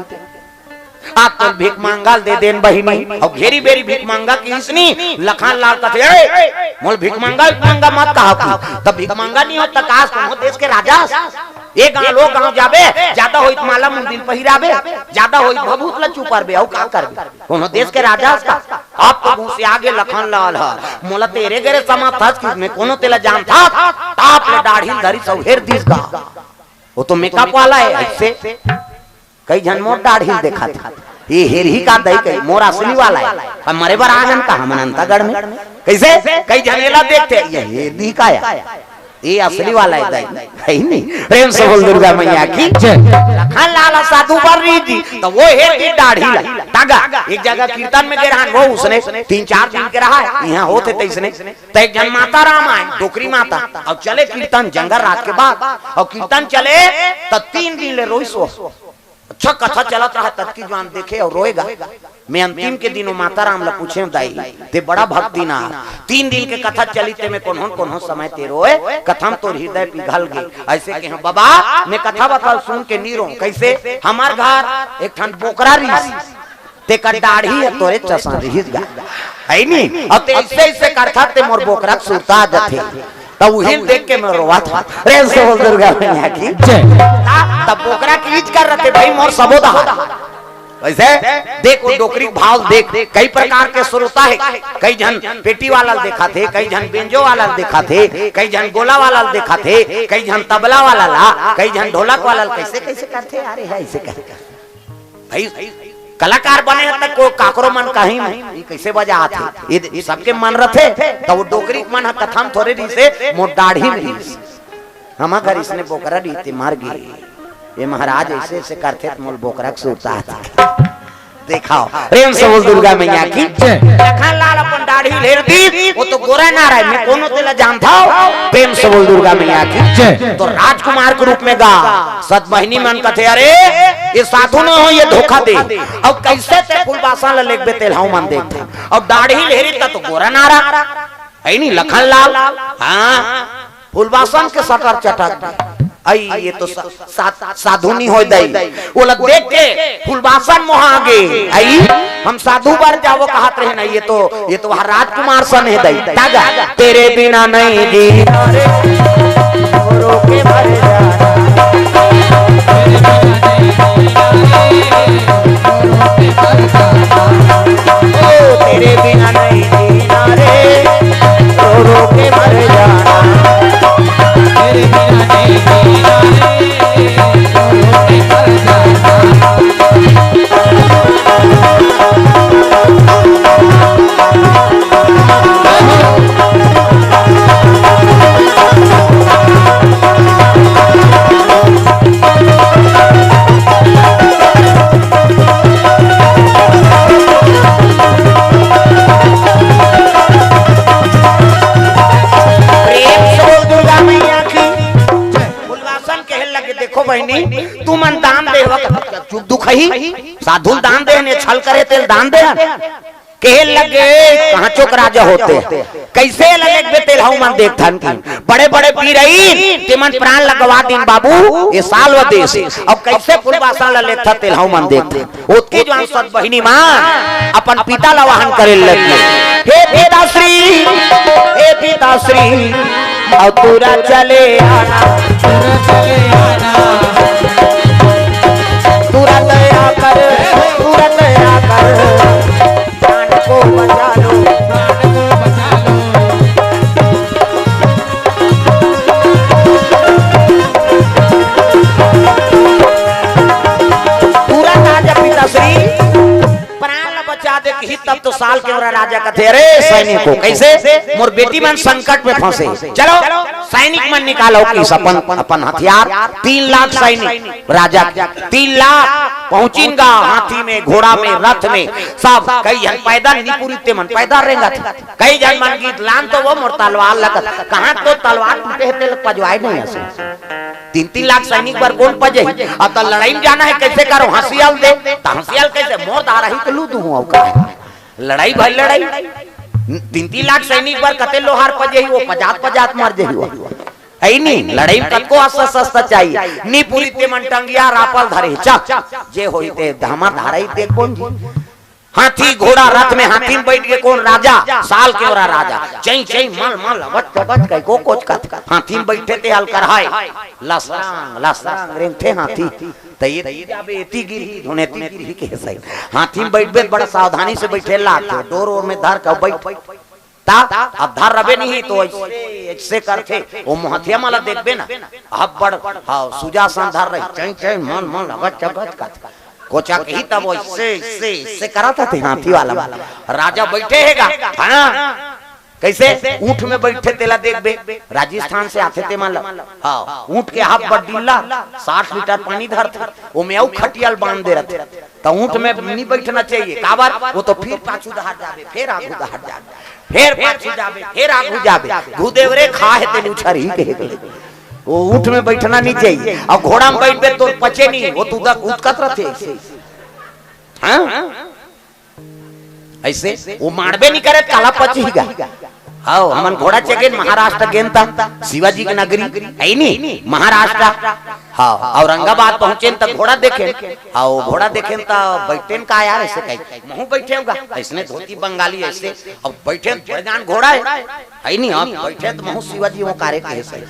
"आ तो भीख मांगा ल दे देन बहिनी।" अउ घेरी बेरी भीख मांगा किहिस नी, लखन लाल कथे, "ए, मोल भीख मांगा, भीख मांगा मत कहा।" तब भीख मांगा नहीं हो त कास कोनो देश के राजा? ये गांव, लोग गांव जाबे, ज्यादा होई त माला मुंदिल पहिराबे, ज्यादा होई त भभूत ला चुपरबे, अउ का करबे? कोनो देश के राजा हस का? अब तो मुंह से आगे लखन लाल ह, "मोला तेरे गेरे समझथस किस में, कोनो तेला जानथस?" टाप ले डाढ़ी धरिस अउ हेर दिस गा। वो तो मेकअप वाला हे, अइसे कई झन मोर डाढ़ी देखत हे, ये हेरही का दई कही, मोर असली वाला हे। हम मरे बर आ गन का हमन अंतागढ़ में? कैसे? कई झन एला देखथे, ये हेरही का हे, ये असली वाला हे दई, है नी? प्रेम से बोल दुर्गा मैया की जय। लखन लाल साधु बर रिहिस जी, त वो हेरही डाढ़ी ला, तागा, एक जगह कीर्तन में गे रहन, वो उसने तीन चार दिन के रहा हे, इहां होत हे तइसने। त एक झन माता राम आए, डोकरी माता, अउ चले कीर्तन जंगल रात के बाद, अउ कीर्तन चले त तीन दिन ले रोइस वो। अच्छा, कथा चलत रहा, ततकी जुवान देखे अउ रोए गा। मैं अंतिम के दिन वो माता राम ला पूछेंव, "दाई, ते बड़ा भक्ति ना, तीन दिन के कथा चली, ते में कोन्हो कोन्हो समय ते रोए, कथा म तोर हृदय पिघल गे।" अइसे कहेंव, "बाबा, मैं कथा बताओ सुन के नी रोंव।" कैसे? हमर घर एक ठन बोकरा रिहिस, तेकर डाढ़ी हे तोरे चसन रिहिस गा, है नी? अउ ते अइसे अइसे करथस ते मोर बोकरा के सुरता आ जाथे, त उही ल देख के मैं रोवत हंव। प्रेम से बोल दुर्गा मैया की जय। त, त बोकरा के इज कर रथे भाई मोर सबो डहर। वैसे देख वो डोकरी के भाव देख, कई प्रकार के सुरता हे, कई झन पेटी वाला ल देखाथे, कई झन बेंजो वाला ल देखाथे, कई झन गोला वाला ल देखाथे, कई झन तबला वाला ला, कई झन ढोलक वाला ल, कैसे कैसे करथे यार, ये ऐसे करथे। भाई, कलाकार बने हे त को काकरो मन कहीं, "ये कैसे बजात हे?" ये दे-, सबके मन रथे, त वो डोकरी के मन ह कथा म थोरे रिहिसे, मोर डाढ़ी म रिहिसे। हमर घर इसने बोकरा रिहिसे, मर गे। ये महाराज ऐसे ऐसे करथे त मोर बोकरा के सुरता आथे। देखाव, प्रेम से बोल दुर्गा मैया की जय। लखन लाल अपन डाढ़ी ल हेर दिस, वो तो गोरा नारा हे, मैं कोनो तेला जानथंव। प्रेम से बोल दुर्गा मैया की जय। त राजकुमार के रूप में गा। सतबहिनी मन कथे, "अरे, ये साधु न हो, ये धोखा दे। अब कैसे ते फूलबासन ल लेगबे तेला हमन देखथन। अब डाढ़ी ल हेरिस त तो गोरा नारा, है नी लखन लाल?" हाँ, फूलबासन के सटर चटक दे। अई, ये तो सा-, सा-, साधु नी होय दई। ओला देख के फूलबासन मोहा गे। अई, हम साधु बर जावो कहत रहेन, ये तो, ये तो वहाँ राजकुमार सन हे दई। तागा, तेरे बिना नहीं जीना रे, रो के मर जाना। ओ, तेरे बिना नहीं जीना रे, रो रो के मर जाना। प्रेम से बोल दुर्गा मैया की। फूलबासन कहे लगे, "देखो बहिनी, तुमन दान देहव।" चुप, दुख ही, साधु दान देहन, छल करे तेला दान देहन। कहे लगे, कहाँ चोक राजा होते, कैसे लगे बे तेलहू मन देखथन कि बड़े बड़े वीर अइन, तेमन प्राण लगवा दिन बाबू, ये साल्व देश। अब कैसे पुरवासन ल लेथन तेलहू मन देखथन। ओतके जुवार सत बहिनी मन अपन पिता ल आवाहन करे लगे, हे पिताश्री, हे पिताश्री, अब तुरंत चले आना, तुरंत आकर, तुरंत आकर प्राण को बचा लो। तुरंत आ जा पिताश्री, प्राण ल बचा दे कही तब तो साल्व के ओरा राजा कथे, अरे सैनिक हो, कैसे? मोर बेटी मन संकट में फंसे, चलो सैनिक मन निकालो कि अपन, अपन हथियार। तीन लाख सैनिक राजा, तीन लाख पहुंचिन गा हाथी में, घोड़ा में, रथ में, सब कई झन पैदल, निपुरी तेमन पैदल रेंगत। कई झन मन गीत लान तो वो मोर तलवार लगत, कहाँ तो तलवार टूटे हे तेल पजवाए नहीं असे। तीन तीन लाख सैनिक बर कोन पजही? अब तो लड़ाई में जाना है, कैसे करो? हंसियल दे, तो हंसियल कैसे? मोर धारा ही तो लू दूं, अब का है? लड़ाई भाई लड़ाई। तीन तीन लाख सैनिक बर कते लोहार पजही, वो पजात पजात मर जही वो। ऐ नी, लड़ाई में कतको अस्त्र शस्त्र चाहिए। निपुरी तेमन टंगिया रापल धरे, चल, जे होई ते धामा धाराई देख बोन जी। हाथी घोड़ा रथ में हाथी में बैठ के कोन राजा, साल्व के ओरा राजा, चई चई मल मल अबच कबच कई को कोच कत, हाथी में बैठे ते हल करहाय, लसरांग लसरांग रेंगथे हाथी। त ये जाबे एती गिरही, धुन एती गिरही के सही। हाथी में बैठबे त बड़ा सावधानी से बैठे लागथे, डोर ओर में धर के बैठ। ता अब धर रबे नहीं तो ऐसे, ऐसे करथे, वो मोहथिया माला देखबे ना, अब बड़, हाँ, सुजासन धर रही, चई चई मन मन लगत चगत कत। कोचा कही तब ऐसे, ऐसे, ऐसे करत हथे हाथी वाला। राजा बैठे हे गा, हाँ, कैसे? ऊंट में बैठे तेला देखबे, राजस्थान से आथे ते मन ला। हाँ, ऊंट के हाथ बड्डीला, साठ लीटर पानी धरथे, ओमे अउ खटियाल बांध दे रहथे। त ऊंट में नहीं बैठना चाहिए, काबर? वो तो फिर पाछू दहाड़ जाबे, फिर आगू दहाड़ जाबे, फिर पाछू जाबे, फिर आगू जाबे। घुदेव रे खा हे तेन उछर ही कहे दे। वो ऊंट में बैठना नहीं चाहिए। अब घोड़ा में बैठबे तो पचे नहीं, वो तू उदकत रहथे। हाँ? ऐसे वो मारबे नहीं करे, काला पचही गा। हाँ, हमन घोड़ा चघेन महाराष्ट्र गेन त शिवाजी के नगरी, है नी? महाराष्ट्र। हाँ, औरंगाबाद पहुंचेन त घोड़ा देखेन। हाँ, वो घोड़ा देखेन त बैठेन का यार, ऐसे कही, महूं बैठे हूं गा, ऐसने धोती बंगाली ऐसे। अब बैठेन त बड़े जान घोड़ा है, है नी? अब बैठे त महूं शिवाजी वो कारे कहे से।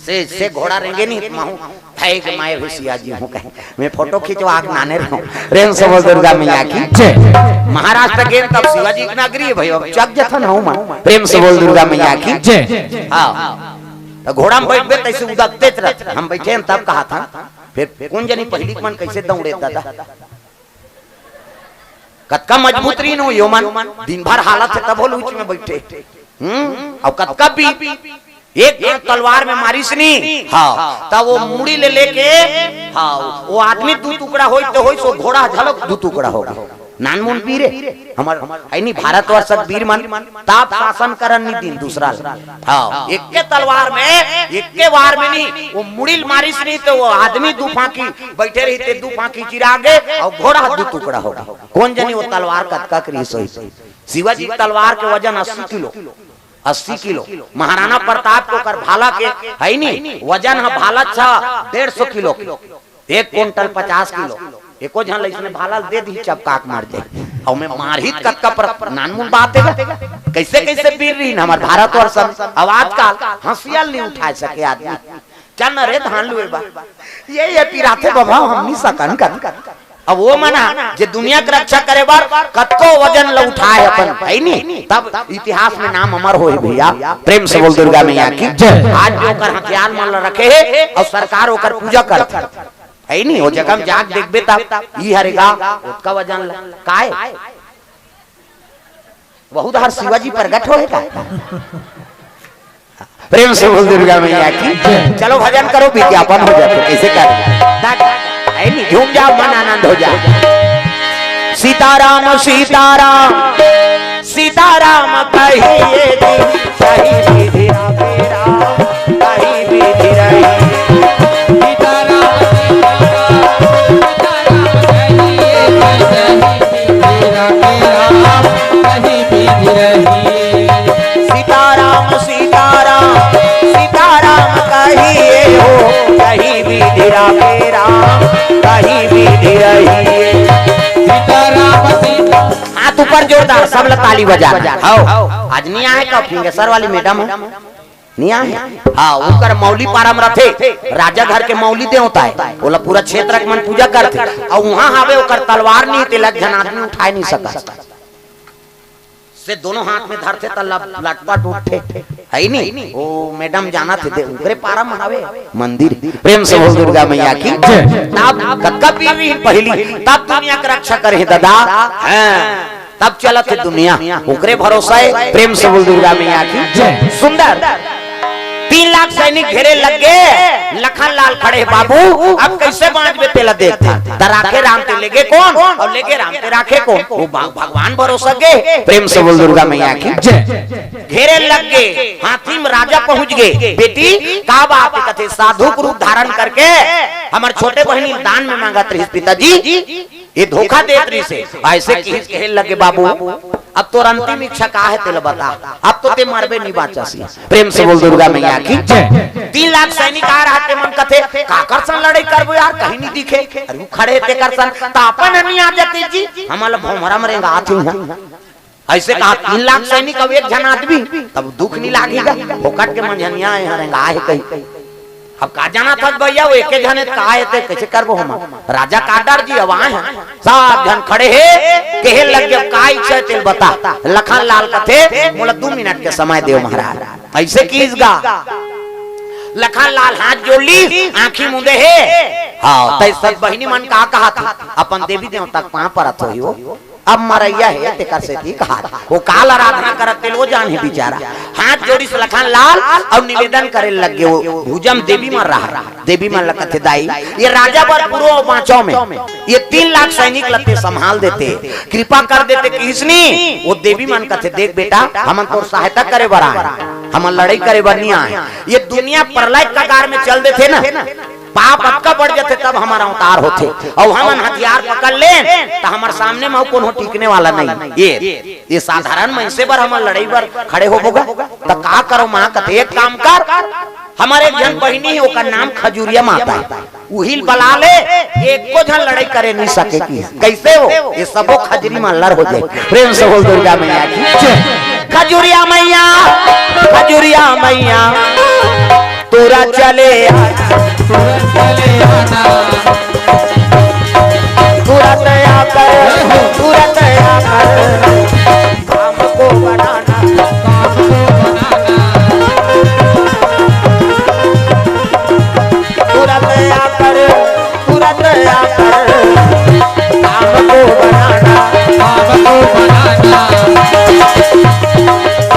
से, से घोड़ा रेंगे नहीं, महूं है कि मैं भी सिया जी हूं कहे। मैं फोटो खिंचवा के नाने रहूं। प्रेम से बोल दुर्गा मैया की जय। महाराष्ट्र गेन तब शिवाजी की नगरी है भाई, अब चक जथन हूं मैं। प्रेम से बोल दुर्गा मैया की जय। हाँ। त घोड़ा में बैठबे तैसे उदकते रहत। हम बैठे हैं तब कहा था। फिर कौन जनी पहली मन कैसे दौड़े दादा। कतका मजबूत रहिन हो यो मन, दिन भर हालत हे तभो लूच में बैठे। हम्म, अउ कतका भी एक घांव तलवार में मारिस नी, हाँ, त वो मुड़ी ले लेके, हाँ, वो आदमी दू टुकड़ा होई त होई, सो घोड़ा घलो दू टुकड़ा हो गे। नानमुन वीर हे, हमर है नी भारतवर्ष के वीर मन, ताप शासन करन नी दिन दूसरा ल। हाँ, एक के तलवार में, एक के वार में नी, वो मुड़ी ल मारिस नी त वो आदमी दू फांकी बैठे रही ते दू फांकी चिरा गे अउ घोड़ा दू टुकड़ा हो गे। कोन जनी वो तलवार कतका के रिहिस होही? शिवाजी के तलवार के वजन अस्सी किलो, अस्सी किलो। महाराणा प्रताप के ओकर भाला के है नी, वजन ह भाला छ डेढ़ सौ किलो के, एक कुंटल पचास किलो। एको झन ल इसने भाला ल दे दी, चपका के मर जाई। अउ मैं मारही त कतका पर नानमुन बात हे गा। कैसे कैसे वीर रहिन हमर भारतवर्ष में। अब आजकल हंसिया ल नहीं उठा सके आदमी। चल न रे धान लुए बर। ये, ये पिराथे बबा, हम नी सकन कर। अब वो मन ह, जे दुनिया के रक्षा करे बर कतको वजन ल उठाए अपन, है नी? तब इतिहास में नाम अमर होही भैया। प्रेम से बोल दुर्गा मैया की जय। आज भी ओकर हथियार मन ल रखे हे अउ सरकार ओकर पूजा करथे, है नी? वो जगह में जाके देखबे तब ई हरे गा, ओतका वजन ल काय? बहुत हर शिवाजी प्रगट होए का। प्रेम से बोल दुर्गा मैया की। चलो भजन करो, विज्ञापन हो जाते, कैसे कर? है नी, झूम जाओ, मन आनंद हो जाए। सीताराम सीताराम सीताराम कहिए जी, सही विधि राम राम, सही विधि रही। सीताराम सीताराम सीताराम कहिए जी, सही विधि राम राम। वाली बजाना। हव, आज नइ आए का फिंगेश्वर वाली मैडम हे? नइ आए। हाँ, ओकर मौली पारा म रथे, राजा घर के मौली देवता हे, ओला पूरा क्षेत्र के मन पूजा करथे। अउ उहाँ हावे ओकर तलवार नइ, तेला एक झन आदमी उठाए नइ सकय। से दोनों हाथ में धरथे त लप-, लटपट उठथे, हे नी? ओ मैडम जानथे, ओकरे पारा म हावे मंदिर। प्रेम से बोल दुर्गा मैया की। तब कतका पीढ़ी पहिली, तब दुनिया के रक्षा करे हे दादा। हाँ। तब चलत हे दुनिया, ओकरे भरोसा हे। प्रेम से बोल दुर्गा मैया की जय। सुंदर। तीन लाख सैनिक घेरे लग गे, लखन लाल खड़े हे, "बाबू, अब कइसे बाँचबे?" तेला देखथे। त राखे राम ते लेगे कोन, अउ लेगे राम ते राखे कोन? ओ भगवान भरोसा गे। प्रेम से बोल दुर्गा मैया की जय। घेरे लग गे, हाथी म राजा पहुँच गे। "बेटी, का बात हे?" कथे, "साधु के रूप धारण करके हमर छोटे बहिनी दान में माँगत रहिस पिताजी।" ये धोखा देत रहिस हे। अइसे किहिस, कहे लगे, "बाबू, अब तोर अंतिम इच्छा का हे, तेला बता। अब तो ते मरबे नइ बाँचस।" प्रेम से बोल दुर्गा मैया की जय। तीन लाख सैनिक आ रहा, ते मन कथे, "काकर संग लड़ई करबो यार, कहीं नइ दिखे।" अरे वो खड़े हे तेकर संग, "त अपन नइ आ जाते जी, हमला भोमरा म रेंगात हे।" अइसे कहा, "तीन लाख सैनिक अउ एक झन आदमी, तब दुख नइ लागही गा, फोकट के मंझनिया हे, रेंगाए हे कहीं।" अब का जानत हस भइया, वो एके झन हे, का हे ते, कइसे करबो हम? राजा का डर जी, अब आए हन। सब झन खड़े हे, कहे लग गे, "अब का इच्छा हे तेला बता।" लखन लाल कथे, "मोला दू मिनट के समय देव महाराज।" अइसे किहिस गा। लखन लाल हाथ जोड़ लिस, आँखी मूंदे हे। हाँ, तइसे बहिनी मन का कहत हे, अपन देवी देवता के पाँव परत होही वो। अब मरइया हे, तेकर सेती कहा, वो काल आराधना करत तेल वो जान हे बिचारा। हाथ जोड़िस लखन लाल अउ निवेदन करे लग गे, वो भुजा म देवी मन रहा, देवी मन ल कथे, "दाई, ये राजा बर पुरो बाँचो में, ये तीन लाख सैनिक ल ते संभाल देते, कृपा कर देते किहिस नी, वो देवी मन कथे, देख बेटा, हमन तोर सहायता करे बर आए, हमन लड़ई करे बर नइ आए, ये दुनिया प्रलय कगार में चल देथे ना, पाप अतका बढ़ जाथे, तब हमर अवतार होथे। अउ हमन हथियार पकड़ लेन, त हमर सामने म अउ कोनो टिकने वाला नइ। ये, ये साधारण मनसे बर हमन लड़ई बर खड़े होबो गा? त का करो माँ कथे, एक काम कर, हमर एक झन बहिनी हे, ओकर नाम खजुरिया माता हे, उही ल बला ले, एको झन लड़ई करे नइ सके।" कि कइसे हो? ये सबो खजरी म लर हो जाए। प्रेम से बोल दुर्गा मैया की जय। खजुरिया मैया, खजुरिया मैया, तोरा चले आना, तोरा चले आना। तुरंत आकर, तुरंत आकर, काम को बनाना, काम को बनाना। तुरंत आकर, तुरंत आकर, काम को बनाना, काम को बनाना।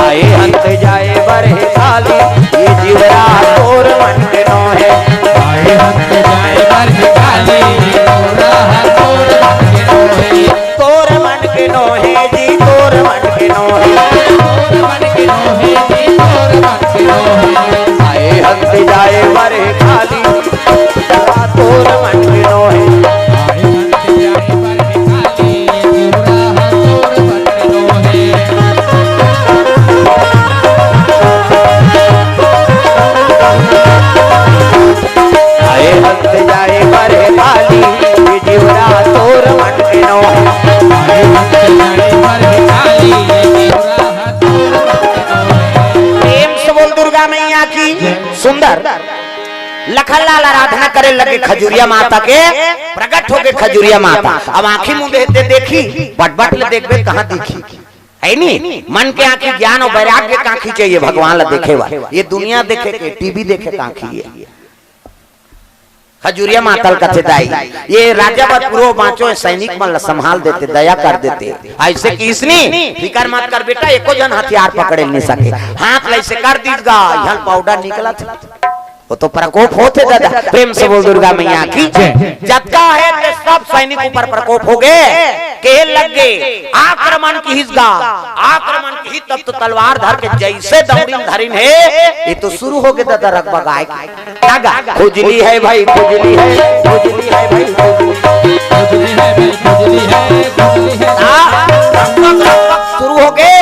आए हंत जाए बरहे काली, ये जीवरा तोर मन के नोहे। आए हंत जाए बरहे काली, ये जीवरा तोर मन के नोहे। तोर मन के नोहे जी, तोर मन के नोहे। तोर मन के नोहे जी, तोर मन के नोहे। आए हंत जाए बरहे काली, तोर मन के नोहे। आए हंत जाए बरहे काली, ये जीवरा तोर मन के नोहे। प्रेम से बोल दुर्गा मैया की। सुंदर। लखन लाल आराधना करे लगे खजुरिया माता के, प्रगट होगे खजुरिया माता। अब आँखी मूंदे हे ते देखही, बट बट ले देखबे कहाँ दिखही, हे नी? मन के आँखी ज्ञान अउ वैराग्य के आँखी चाहिए भगवान ला देखे बर। ये दुनिया देखे के, टीवी देखे के आँखी हे। खजुरिया माता ल कथे दाई, ये राजा बर पुरो बाँचो, ये सैनिक मन ला संभाल देते, दया कर देते। अइसे किहिस नी, फिकर मत कर बेटा, एको झन हथियार पकड़े नइ सके। हाथ ल अइसे कर दिस गा, इहाँ ले पाउडर निकलत हे। वो तो प्रकोप होथे दादा। प्रेम से बोल दुर्गा मैया की जय। जतका हे ते सब सैनिक ऊपर प्रकोप होगे, कहे लग गे, आक्रमण किहिस गा, आक्रमण किहिस तब तो तलवार धर के जइसे दौड़िन धरिन हे, ये तो शुरू होगे दादा रगबगाए के। खुजली हे भाई, खुजली हे, खुजली हे भाई, खुजली। खुजली हे भाई, खुजली हे, खुजली हे। हाँ, रगबग, रगबग शुरू होगे।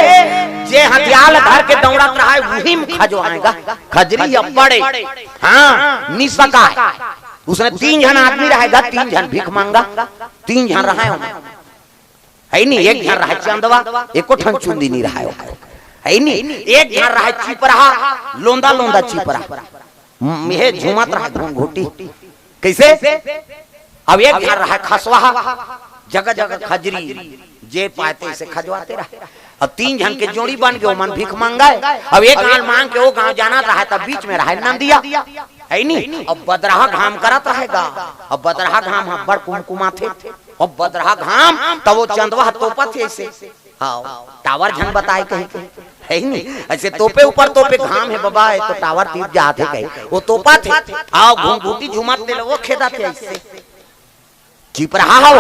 जे हथियार धर के दौड़त रहा हे, उही म खजवाए गा। खजरी अब्बड़ हे। हाँ, नइ सकाय। उसने तीन झन आदमी रहे गा, तीन झन भीख मांगा, तीन झन रहे हों। हइ नी, एक झन रहय चंदवा, एको ठन चुंदी नइ रहय ओकर। हइ नी, एक झन रहय चिपरहा, लोंदा लोंदा चिपरहा। म-, इहे झूमत रहय घुंघुटी। कइसे? अब एक झन रहय खसवाहा, जगह जगह खजरी, जे पाय तइसे खजवाते रहय। अब तीन झन के जोड़ी बन गे, ओमन भीख मंगय। अब एक गांव मांग के ओ गांव जाना रहय, तब बीच में रहय नंदिया, हइ नी? अब बदरहा घाम करत रहय गा, अब बदरहा घाम ह बड़ कुमकुमाथे। अब बदरहा घाम, तब ओ चंदवा ह तोपत हे अइसे। हाँ, टावर झन बताय कहिके, हइ नी? अइसे तोपे ऊपर तोपे, घाम हे बबा, ए तो टावर तीर जात हे कहे, ओ तोपत हे। हाँ, घुंघुटी झूमत तेला ओ खेदत हे अइसे। चिपरहा हव,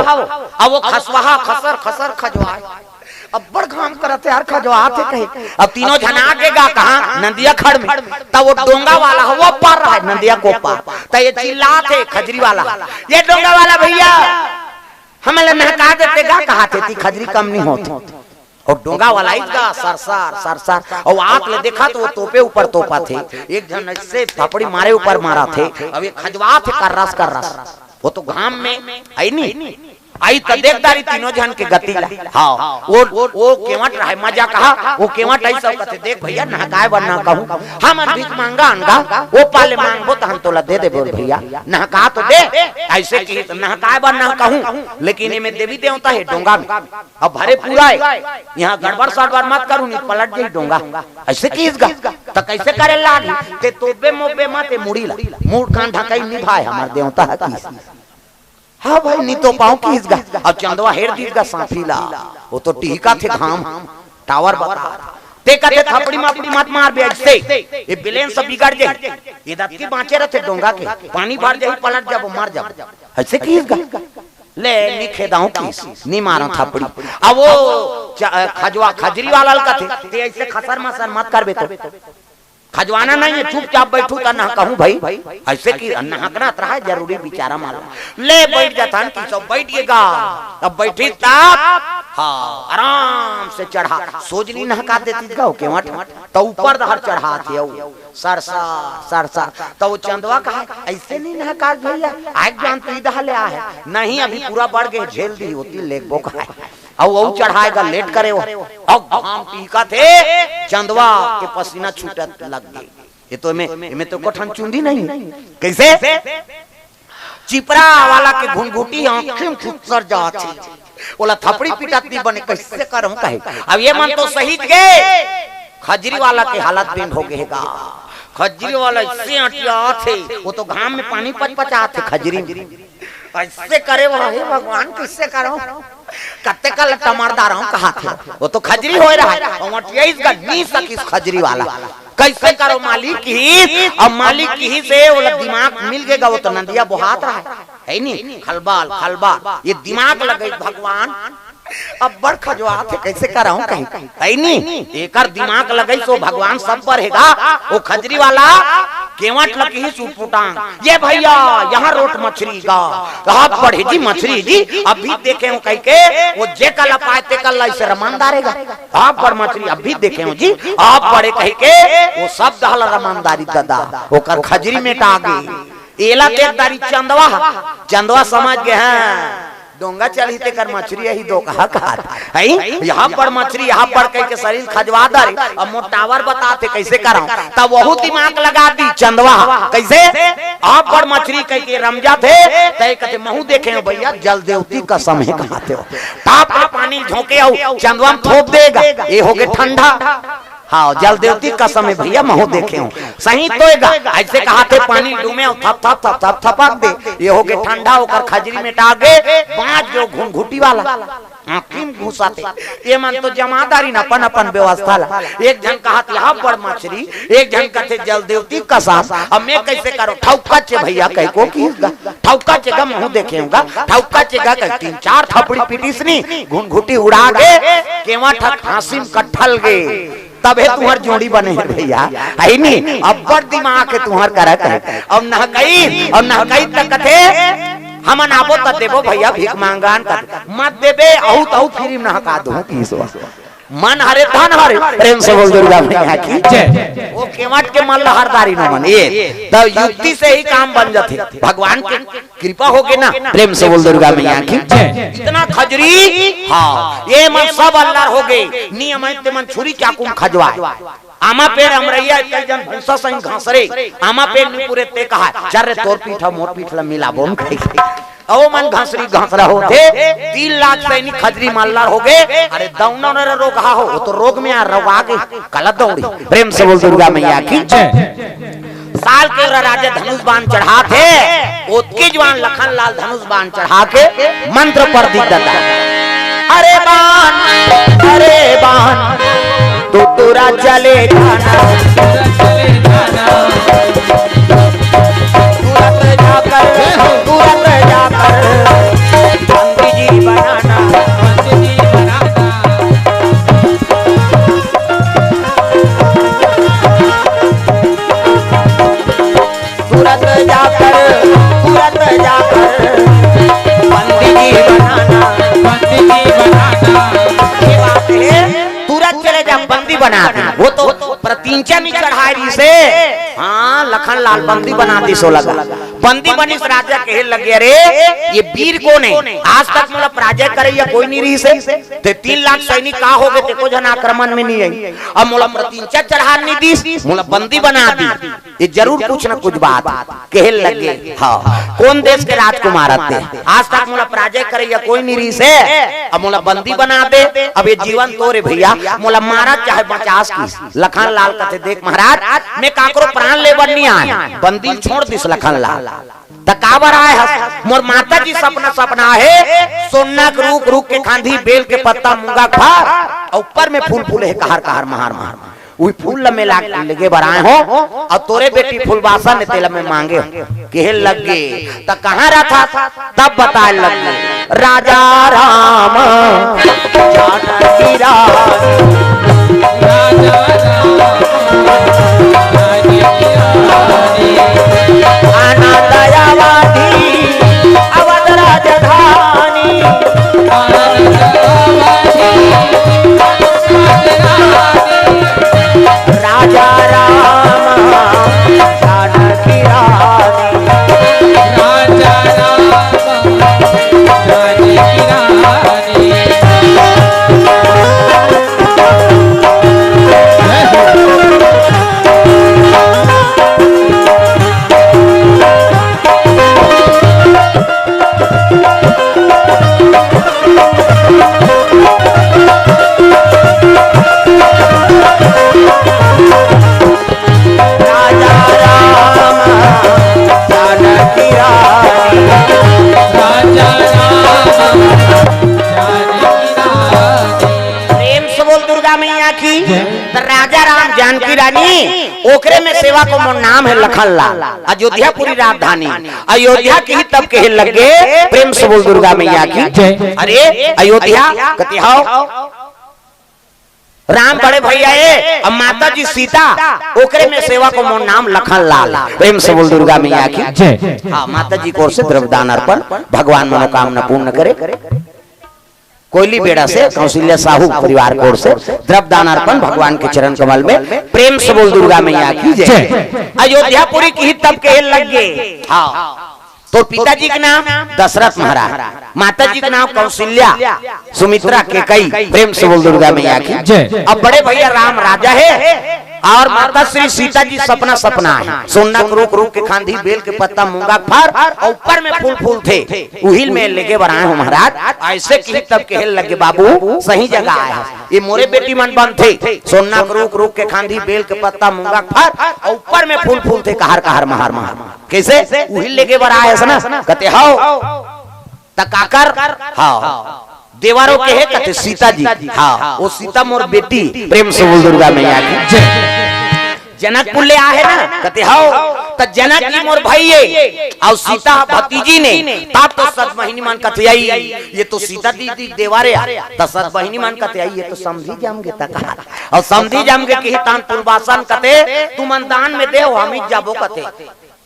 अब ओ खसवाहा खसर खसर खजवाय। अब्बड़ घाम करत हे यार, खजवात हे कहे। अब तीनों झन आगे गा कहाँ? नंदिया खड़ में। त ओ डोंगा वाला ह ओ पार रहय, नंदिया के ओ पार। त ये चिल्लात हे खजरी वाला, "ये डोंगा वाला भइया, हमन ल नहका देते गा," कहाथे, त खजरी कम नइ होत। अउ डोंगा वाला अइस गा सरसर सरसर, अउ आत ले देखत हे त ओ तोपे ऊपर तोपत हे। एक झन अइसे थपड़ी मारे ऊपर मारत हे, अउ एक खजवात हे कर्रस कर्रस। ओ तो घाम में, हइ नी? अइस त देख डारिस तीनों झन के गति ला। हाँ, ओ, ओ केवट रहय मजा कहा, ओ केवट अइस कथे, "देख भइया, नहकाय बर ना कहूँ, हमन भीख मांगा अन गा, ओ पार ले मांगबो तहन तोला दे देबो भइया, नहका तो दे।" अइसे किहिस त नहकाय बर ना कहूँ, लेकिन एमे देवी देवता हे डोंगा में। अब भरे पूरा हे, इहाँ गड़बड़ सड़बड़ मत करहू, नइ त पलट जाही डोंगा। अइसे किहिस गा, त कइसे करे लागही? ते तोपबे मोपबे मत ए मुड़ी ला, मुड़ कान ढकई नइ भाय हमर देवता ह किहिस। हाँ भई, नइ तोपंव किहिस गा। अब चंदवा हेर दिस गा सांफी ला, ओ तो टिहकत हे घाम, टावर बता। ते कथे, "थपड़ी मपड़ी मत मारबे अइसे, ए balance बिगड़ जाही। ए दतकी बांचे रथे डोंगा के, पानी भर जाही, पलट जाबो, मर जाबो।" अइसे किहिस गा। ले, नइ खेदंव किहिस, नइ मारंव थपड़ी। अब ओ च-, खजवा-, खजरी वाला ल कथे, "ते अइसे खसर मसर मत करबे तो। खजवाना नइ हे, चुपचाप बइठहू त नहकहूँ भई।" अइसे किहिस, नहकना त रहय जरूरी बिचारा मन ला। ले बइठ जाथन किहिस, बइठ गे गा। अब बइठिस तब, हाँ, आराम से चढ़ा, सोझ नइ नहका देतिस गा ओ केवट, त ऊपर डहर चढ़ात हे अउ सरसर, सरसर। त ओ चंदवा कहय, "अइसे नइ नहकास भइया, आय जान तू इही डहर ले आय हस। नहीं, अभी पूरा बढ़ गे, झेल दिही, ओती लेगबो," कहय। अउ, अउ चढ़ाय गा, लेट करे ओ। अउ घाम टिहकत हे, चंदवा के पसीना छूटत लग गे। ए तो एमे, एमे तो एको ठन चुंदी नइ हे। कइसे? चिपरा वाला के घुंघुटी आँखी म खुसर जात हे। ओला थपड़ी पिटत नइ बने, कइसे करंव कहे। अब ए मन तो सहिच गे, खजरी वाला के हालत बेंध हो गे हे गा। खजरी वाला अइसे अंटियात हे, ओ तो घाम में पानी पचपचात हे खजरी में। अइसे करे ओ, हे भगवान, कइसे करंव? कतेक ल टमर डारंव कहात हे। ओ तो खजरी होय रहय, अउ अंटियाइस गा, नइ सकिस खजरी वाला। कइसे करंव मालिक किहिस, अब मालिक किहिस हे, ओला दिमाग मिल गे गा, ओ तो नंदिया बोहात रहय, हइ नी? खलबल, खलबल, ए दिमाग लगइस भगवान, अब्बड़ खजवात हे, कइसे करंव कहिके, हइ नी? एकर दिमाग लगइस ओ भगवान सब बर हे गा, ओ खजरी वाला केवट ल किहिस उटपुटांग, "ये भइया, यहाँ रोट मछरी गा।" "अब्बड़ हे जी मछरी जी, अभी देखेंव," कहिके, ओ जेकर ल पाय तेकर ल अइसे रमन डारे गा। "अब्बड़ मछरी, अभी देखेंव जी, अब्बड़ हे," कहिके, ओ सब डहर ल रमन डारिस ददा, ओकर खजरी मेटा गे। एला देख डारिस चंदवा ह, चंदवा समझ गे, हाँ, डोंगा चढ़ही तेकर मछरी अही दो कहा कहात, हइ? "यहाँ पर मछरी, यहाँ पर," कहिके सरीर खजवा डारे। अब मोर टावर बताथे, कइसे करंव? तब ओहू दिमाग लगा दिस चंदवा ह, कइसे? "यहाँ पर मछरी," कहिके रम जाथे, त ए कथे, "महूँ देखेंव भइया, जल देवती कसम हे," कहाथे। टाप ले पानी झोंके अउ चंदवा म थोप दे गा, ए होगे ठंडा। हाँ, जल देवती कसम हे भइया, महूँ देखेंव। सही तो ए गा, अइसे कहाथे पानी डूमे अउ थप, थप, थप, थप, थपक दे। ए होगे ठंडा, ओकर खजरी मेटा गे, बाँच गे ओ घुंघुटी वाला। आँखी म घुसथे। ए मन तो जमा डारिन अपन, अपन व्यवस्था ला। एक झन कहाथे, "यहाँ बड़ मछरी," एक झन कथे, "जल देवती कसम।" अब मैं कइसे करंव? "ठउकाच ए भइया," कहिके ओ किहिस गा। "ठउकाच ए गा, महूँ देखेंव गा, ठउकाच ए गा," कहिके तीन चार थपड़ी पिटिस नी, घुंघुटी उड़ा गे, केवट ह फांसी म कट्ठल गे। तभे तुँहर जोड़ी बने हे भइया, हइ नी? अब्बड़ दिमाग हे तुँहर करा कहे। अउ नहकइस, अउ नहकइस त कथे, "हमन आबो त देबो भइया, भीख मांगन," कथे। "मत देबे, अहू त अहू free म नहका दूँ," किहिस ओ। मन हरे धन हरे, प्रेम से बोल दुर्गा मैया की जय। वो केवट के मन ला हरदारी न मन, ये तब युक्ति से ही काम बन जाथे। भगवान के कृपा होगे ना, प्रेम से बोल दुर्गा मैया की जय। इतना खजरी, हाँ, ये मन सब अल्लर होगे। नियम है ते मन छुरी चाकू म खजवाए। आमा पेड़ अमरैया, इतने जन भैंसा सही घास रे, आमा पेड़ नहीं पूरे ते कहा, "चल रे, तोर पीठ अउ मोर पीठ ला मिलाबो न खाई खाई।" ओ मन घसरी घसरा होथे, तीन लाख सैनिक खजरी मल्लर होगे। अरे दौनो ने रोगहा हो, वो तो रोग में आ रोगा गे, कला दौड़ी। प्रेम से बोल दुर्गा मैया की जय। साल के ओरा राजा धनुष बाण चढ़ाथे, ओतके जवान लखन लाल धनुष बाण चढ़ा के मंत्र पर दिख देता। अरे बाण, अरे बाण, तू तुरा चले जाना, तुरंत जाकर, तुरंत जाकर पंडित जी बनाना। तुरंत जाकर, तुरंत जाकर बंदी जी बनाना, बंदी जी बनाना। ये बात है, तुरंत चले जा, बंदी बना दे। वो तो प्रत्यंचा नहीं चढ़ाए रहिसे, हाँ, लखन लाल बंदी बना दिस ओला। बंदी बनिस, राजा कहे लगे, "अरे, ये वीर कोन हे? आज तक मोला पराजय करइया कोई नहीं रहिसे। ते तीन लाख सैनिक का होगे, ते को झन आक्रमण में नहीं आई। अब मोला प्रत्यंचा चढ़ा नहीं दिस, मोला बंदी बना दी।" ये जरूर कुछ न कुछ बात कहे लगे। हाँ, कोन देश के राजकुमार आते, आज तक मोला पराजय करइया कोई नहीं रहिसे, अब मोला बंदी बना दे। अब ये जीवन तोरे भैया, मोला मारा चाहे बचास की। लखन लाल कथे, "देख महाराज, मैं काकरो प्राण लेबर नहीं आए।" बंदी छोड़ दिस लखन लाल। "त काबर आए हस?" "मोर माता जी सपना, सपना हे, सोना के रूख, रूख के खांधी, बेल के पत्ता, मूंगा के फर, अउ ऊपर में फूल फूले हे, कहर कहर, महार महार। उही फूल ल मैं ला लेगे बर आए हों, अउ तोरे बेटी फूलबासन हे, तेला मैं मांगे हों।" कहे लगे, "त कहाँ रहिथस?" तब बताए लगे, "राजा राम जानकी रानी, राजा राम जानकी रानी, आनंद अवधी अवध राजधानी, आनंद अवधी राजा राम जानकी रानी।" राजा राम जानकी रानी। राजा राम जानकी रानी। राजा राम जानकी रानी। प्रेम से बोल दुर्गा मैया की। जय। त राजा राम जानकी रानी, ओकरे में सेवा को मोर नाम हे लखन लाल। अयोध्यापुरी राजधानी, अयोध्या की ही तब कहे लगे, प्रेम से बोल दुर्गा मैया की। जय। अरे अयोध्या कति हव? राम बड़े भैया ए, अब माता जी सीता, ओकरे में सेवा को मोर नाम लखन लाल। प्रेम से बोल दुर्गा मैया की। जय। हाँ, माता जी की ओर से द्रव्य दान अर्पण, भगवान मनोकामना पूर्ण करे। कोयली बेड़ा से कौशल्या साहू परिवार की ओर से द्रव्य दान अर्पण भगवान के चरण कमल में। प्रेम से बोल दुर्गा मैया की जय। जय। अयोध्यापुरी की ही तब कहे लगे। हाँ। तोर पिताजी के नाम दशरथ महाराज, माता जी के नाम कौशल्या, सुमित्रा, कैकई। प्रेम से बोल दुर्गा मैया की। जय। अब बड़े भैया राम राजा हे अउ माता श्री सीता जी सपना सपना हे। सोना के रूख, रूख के खांधी, बेल के पत्ता, मूंगा के फर अउ ऊपर में फूल फूलथे, उही ल मैं लेगे बर आए हों महाराज। अइसे कही तब कहे लगे, "बाबू, सही जगह आए हस। ये मोरे बेटी मन बनथे, सोना के रूख, रूख के खांधी, बेल के पत्ता, मूंगा के फर अउ ऊपर में फूल फूलथे, कहर कहर, महार महार।" कइसे? उही लेगे बर आए हस ना? कथे, "हव।" त काकर? हव। देवरो के हे? कथे, "सीता जी।" हव, वो सीता मोर बेटी। प्रेम से बोल दुर्गा मैया की। जय। जनकपुर ले आहे ना? कथे, "हव।" त जनक जी मोर भाई हे अउ सीता भतीजी ने, तब तो सत बहिनी मन कथे, "आई, ये तो सीता दीदी देवर ए।" त सत बहिनी मन कथे, "आई, ये तो समधी जम गे।" त कहा, अउ समधी जम गे कही तान पुरबासन कथे, "तुमन दान में देव, हम ही जाबो," कथे।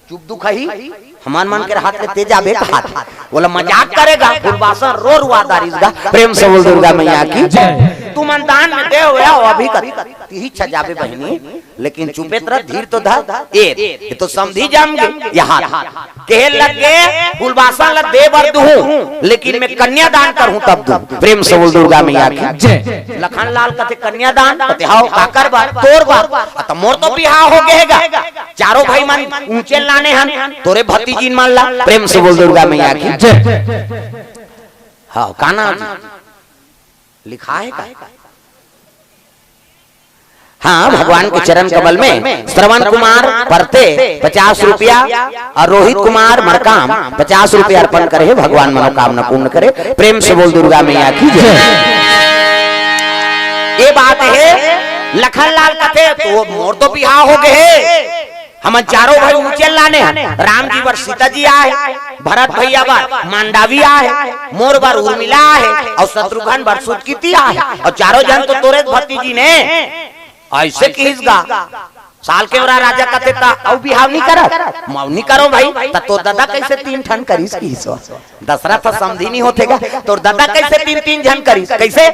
चुप दुखही, हमर मन के रहत ले ते जाबे कहत। बोला मजाक करेगा, दुर्वासा रो रुआ दारिस गा। प्रेम से बोल दुर्गा मैया की। जय। तुमन दान में दे हुए हो अभी कर। तिही छजाबे बहिनी, लेकिन चुपेत रह, धीर तो धर। ए, ये तो समधी जम गे। यहाँ कहे लग गे, फुलबासन ला दे बर दूहूं, लेकिन मैं कन्यादान करहूं तब दूहूं। प्रेम से बोल दुर्गा मैया की। जय। लखन लाल कथे, "कन्यादान?" कथे, "हाव, काकर बर?" "तोर बर।" "आ, त मोर तो बिहाव हो गे हे गा, चारों भाई मन ऊंचे लाने हन, तोरे भतीजिन मन ला।" प्रेम से बोल दुर्गा मैया की। जय। हाँ, का नाम जी? लिखा है का? हाँ, भगवान के चरण कमल में श्रवण कुमार परते पचास रुपया और रोहित कुमार मरकाम पचास रुपया अर्पण करे हे। भगवान मनोकामना पूर्ण करे। प्रेम से बोल दुर्गा मैया की जय। ये बात है, लखन लाल कथे, "तो मोर तो बिहाव हो गे हे, हमन चारों भाई ऊंचे लाने हन, राम जी बर सीता जी आहे, भरत भैया बर मांडवी आहे, मोर बर उर्मिला आहे, और शत्रुघ्न बर सुतकीती आहे, और चारों झन तो तोरे भतीजिन हे।" ऐसे किहिस गा। सालकेवरा राजा कथे, "त अउ बिहाव नी करत?" "मउ नी करो भाई।" "त तोर ददा कैसे तीन ठन करिस?" किहिस। दशरथ समधी नी होथे गा, तोर ददा कैसे तीन तीन झन करिस? कैसे?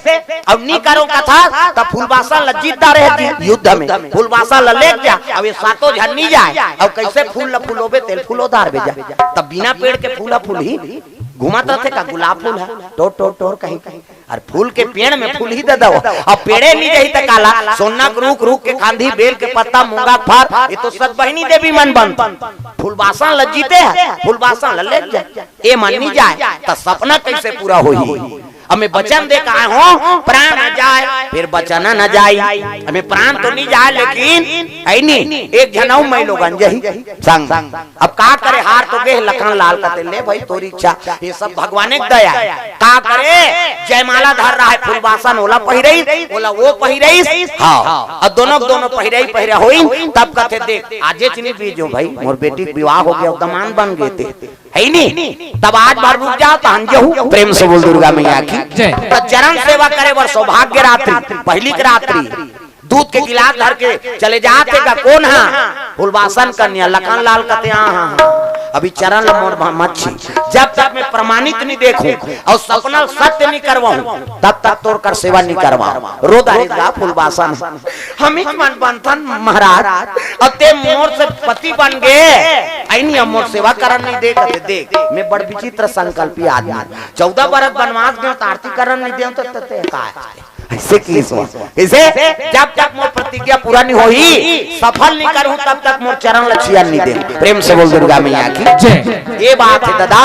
"अउ नी करो कथा, त फुलबासन ल जीत डारे हे जी युद्ध में, फुलबासन ल लेग जा, अउ ये सातों झन नी जाए, अउ कैसे फूल ल फुलोबे, तेल फुलो डारबे जा।" तब बिना पेड़ के फूल ह फूलही? घूमत रथे का गुलाब फूल ह, टोर टोर टोर कहीं कहीं। अउ फूल के पेड़ में फूलही दे दव। अब पेड़े नी जाही त काला, सोना के रूख, रूख के खांधी, बेल के पत्ता, मूंगा के फर, ये तो सत बहिनी देवी मन बनत। फुलबासन ल जीते हे, फुलबासन ल लेग जा। ए मन नी जाए, त सपना कैसे पूरा होही? अब मैं वचन दे के आए हों, प्राण न जाए, फिर वचन न जाई। अब मैं प्राण तो नी जाए, लेकिन है नी, एक झन अउ मैं लोगन जही संग। अब का करे, हार तो गे, लखन लाल कथे, "ले भाई, तोर इच्छा, ये सब भगवाने के दया हे।" का करे, जयमाला धर रहा है फुलबासन, ओला पहिरई, ओला वो पहिरई, हाँ, अब दोनों, दोनों पहिरई पहिरा होई, तब कथे, "देख, आजे चीनी बीजो भाई, मोर बेटी के विवाह हो गया, दमान बन गे ते।" है नी? तब आज भर रुक जाव, तहन जहू। प्रेम से बोल दुर्गा मैया की। जय। त चरण सेवा करे बर सौभाग्य रात्रि, पहिली के रात्रि, दूध के गिलास धर के चले जात हे गा, कोन हा? फुलबासन कन्या। लखन लाल कथे, "हाँ, हाँ, हाँ, अभी चरण ल मोर म-, मत छी, जब तक मैं प्रमाणित नी देखूं अउ सपना ल सत्य नी करवाऊं, तब तक तोर कर सेवा नी करवाऊं।" रो डारिस गा फुलबासन। "हमीच मन बनथन महाराज, अउ ते मोर से पति बन गे, अइनी अब मोर सेवा करन नी दे।" कथे, "देख, मैं बड़ विचित्र संकल्पी आदमी, चौदह बरस बनवास गेंव त आरती करन नी देंव त, त, ते का हे?" ऐसे किहिस। इसे जब तक मोर प्रतिज्ञा पूरा नी होही, सफल नी करहूं, तब तक मोर चरण ल छियन नी देंव। प्रेम से बोल दुर्गा मैया की। जय। ये बात हे ददा।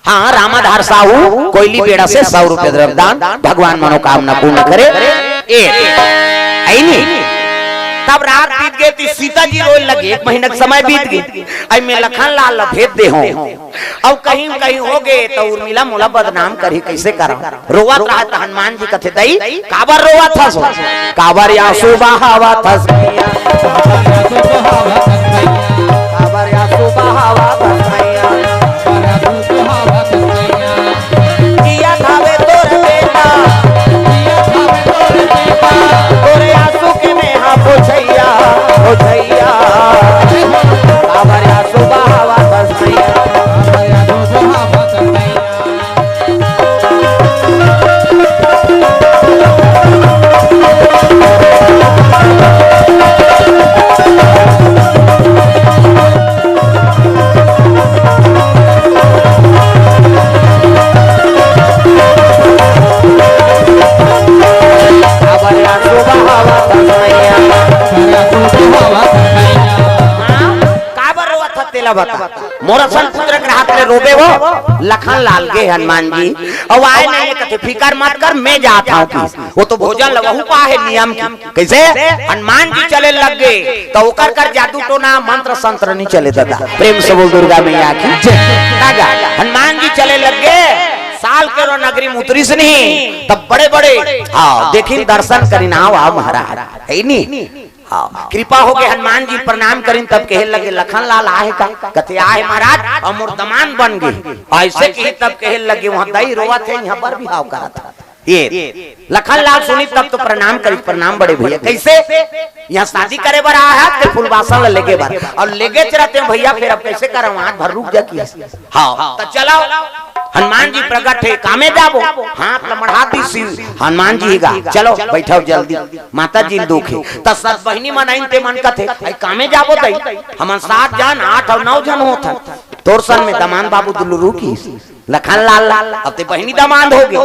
हाँ, रामाधार साहू कोइली बेड़ा से सौ रुपये द्रव्य दान, भगवान मनोकामना पूर्ण करे। ए, है नी? तब रात बीत गे, त सीता जी रोए लगे, एक महीना के समय बीत गे। अइ मैं लखन लाल ला भेज दे हों, अउ कहीं कहीं हो गे, त उर्मिला मोला बदनाम करही, कैसे करंव? रोवत रहा, त हनुमान जी कथे, "दई, काबर रोवत हस?" "काबर आंसू बहावत हस मैया, काबर आंसू बहावत हस मैया।" जियत हवे तोर बेटा, तोरे आंसू के मेहा पोछइया, पोछइया। काबर आंसू बहावत हस मैया। काबर रोवत हस तेला बता। मोर असन पुत्र के रहत ले रोबे हो, लखन लाल गे हनुमान जी। अउ आए नहीं कथे, "फिकर मत कर, मैं जात हंव।" किहिस। वो तो भोजन ल वहू पाहे नियम की। कैसे? हनुमान जी चले लग गे, त ओकर कर जादू टोना मंत्र संत्र नी चले ददा। प्रेम से बोल दुर्गा मैया की जय। राजा हनुमान जी चले लग गे, सालकेवरा नगरी में उतरिस नहीं, तब बड़े बड़े, हाँ, देखिन दर्शन करिन, "आओ, आओ महाराज।" है नी? हाँ, कृपा हो गे, हनुमान जी प्रणाम करिन, तब कहे लगे, "लखन लाल आहे का?" कथे, "आहे महाराज, अउ मोर दमान बन गे।" ऐसे किहिस तब कहे लगे, "वहाँ दई रोवत हे, यहाँ बर बिहाव करत हे।" ये लखन लाल सुनिस तब तो प्रणाम करिस, "प्रणाम बड़े भैया, कैसे? यहाँ शादी करे बर आए हस के फुलबासन ल लेगे बर, अउ लेगेच रहते हो भैया, फिर अब कैसे करंव, आज भर रुक जा।" किहिस। हाँ, त चलो। हनुमान जी प्रगट हे, कामे जाबो। हाथ ल मढ़ा दिस हनुमान जी गा, चलो बैठव जल्दी, माता जी ल दुख हे। त सत बहिनी मन आइन ते मन कथे, "अई कामे जाबो दई, हमन सात झन, आठ अउ नौ झन होथन, तोर सन में दमांद बाबू दुलुरू किस लखन लाल, अब ते बहिनी दमांद होगे।"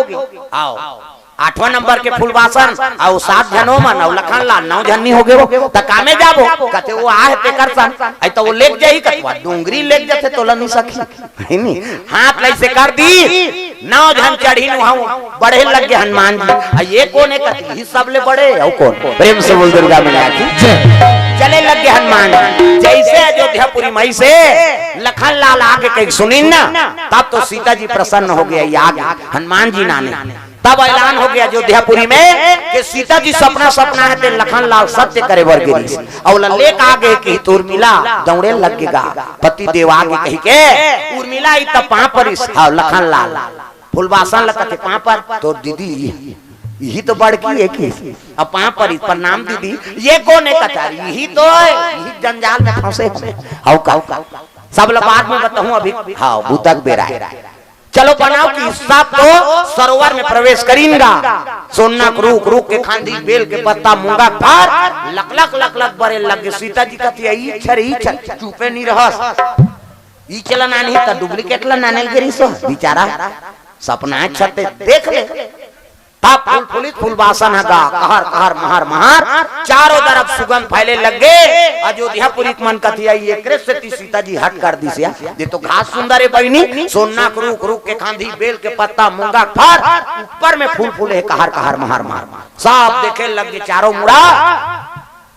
आओ, आठवां नंबर के फूलबासन, अउ सात झन ओमन, अउ लखन लाल, नौ झन नी होगे वो, त कामे जाबो? कथे, "वो आहे तेकर सन, अई त वो लेग जाही।" कथे, "वो डोंगरी लेग जथे, तोला नी सखी।" हे नी? हाथ ल अइसे कर दिस, नौ झन चढ़िन उहां, बढ़े लग गे हनुमान जी। अ ये कोन हे कथे, "इही सबले बड़े।" अउ कोन? प्रेम से बोल दुर्गा मैया की। जय। चले लग गे हनुमान जी। जइसे अयोध्यापुरी म अइसे लखन लाल आगे कहिके सुनिन ना, तब तो सीता जी प्रसन्न होगे, आगे हनुमान जी नाने। तब ऐलान होगे अयोध्यापुरी में कि सीता जी सपना सपनाए हे ते लखन लाल सत्य करे बर गे रिहिस। अउ ओला लेके आगे कहिके उर्मिला दौड़े लग गे गा। पति देव आगे कहिके उर्मिला अइस त पांव परिस, "हव लखन लाल।" फूलबासन ल कथे, "पांव पर।" "तोर दीदी, इही तो बड़की हे किस।" अब पांव परिस, "प्रणाम दीदी।" "ये कोन हे?" कथे, "इही तो हे, इही जंजाल में फंसे हन।" "हव का?" "सब ल बाद में बताहूं, अभी हव, बुता के बेरा हे।" चलो बनाव किस, सब तो सरोवर में प्रवेश करिन गा। सोना के रूख, रूख के खांधी, बेल के पत्ता, मूंगा के फर, लकलक लकलक बरे लग गे। सीता जी कथे, "इही छर, इही छर, चुपे नी रहस।" इही ला नानही त duplicate ला नाने गे रिहिस ओ बिचारा, सपना छते देख ले। तब फूल फुलिस, फूलबासन ह गा, कहर कहर महर महर, चारों तरफ सुगंध फैले लग गे। अयोध्यापुरी के मन कथे, "अई एकरे सेती सीता जी हट कर दिस या, ये तो घास सुंदर हे बहिनी, सोना के रूख, रूख के खांधी, बेल के पत्ता, मूंगा के फर, ऊपर में फूल फूले हे, कहर कहर महर महर।" सब देखे लग गे चारों मुड़ा।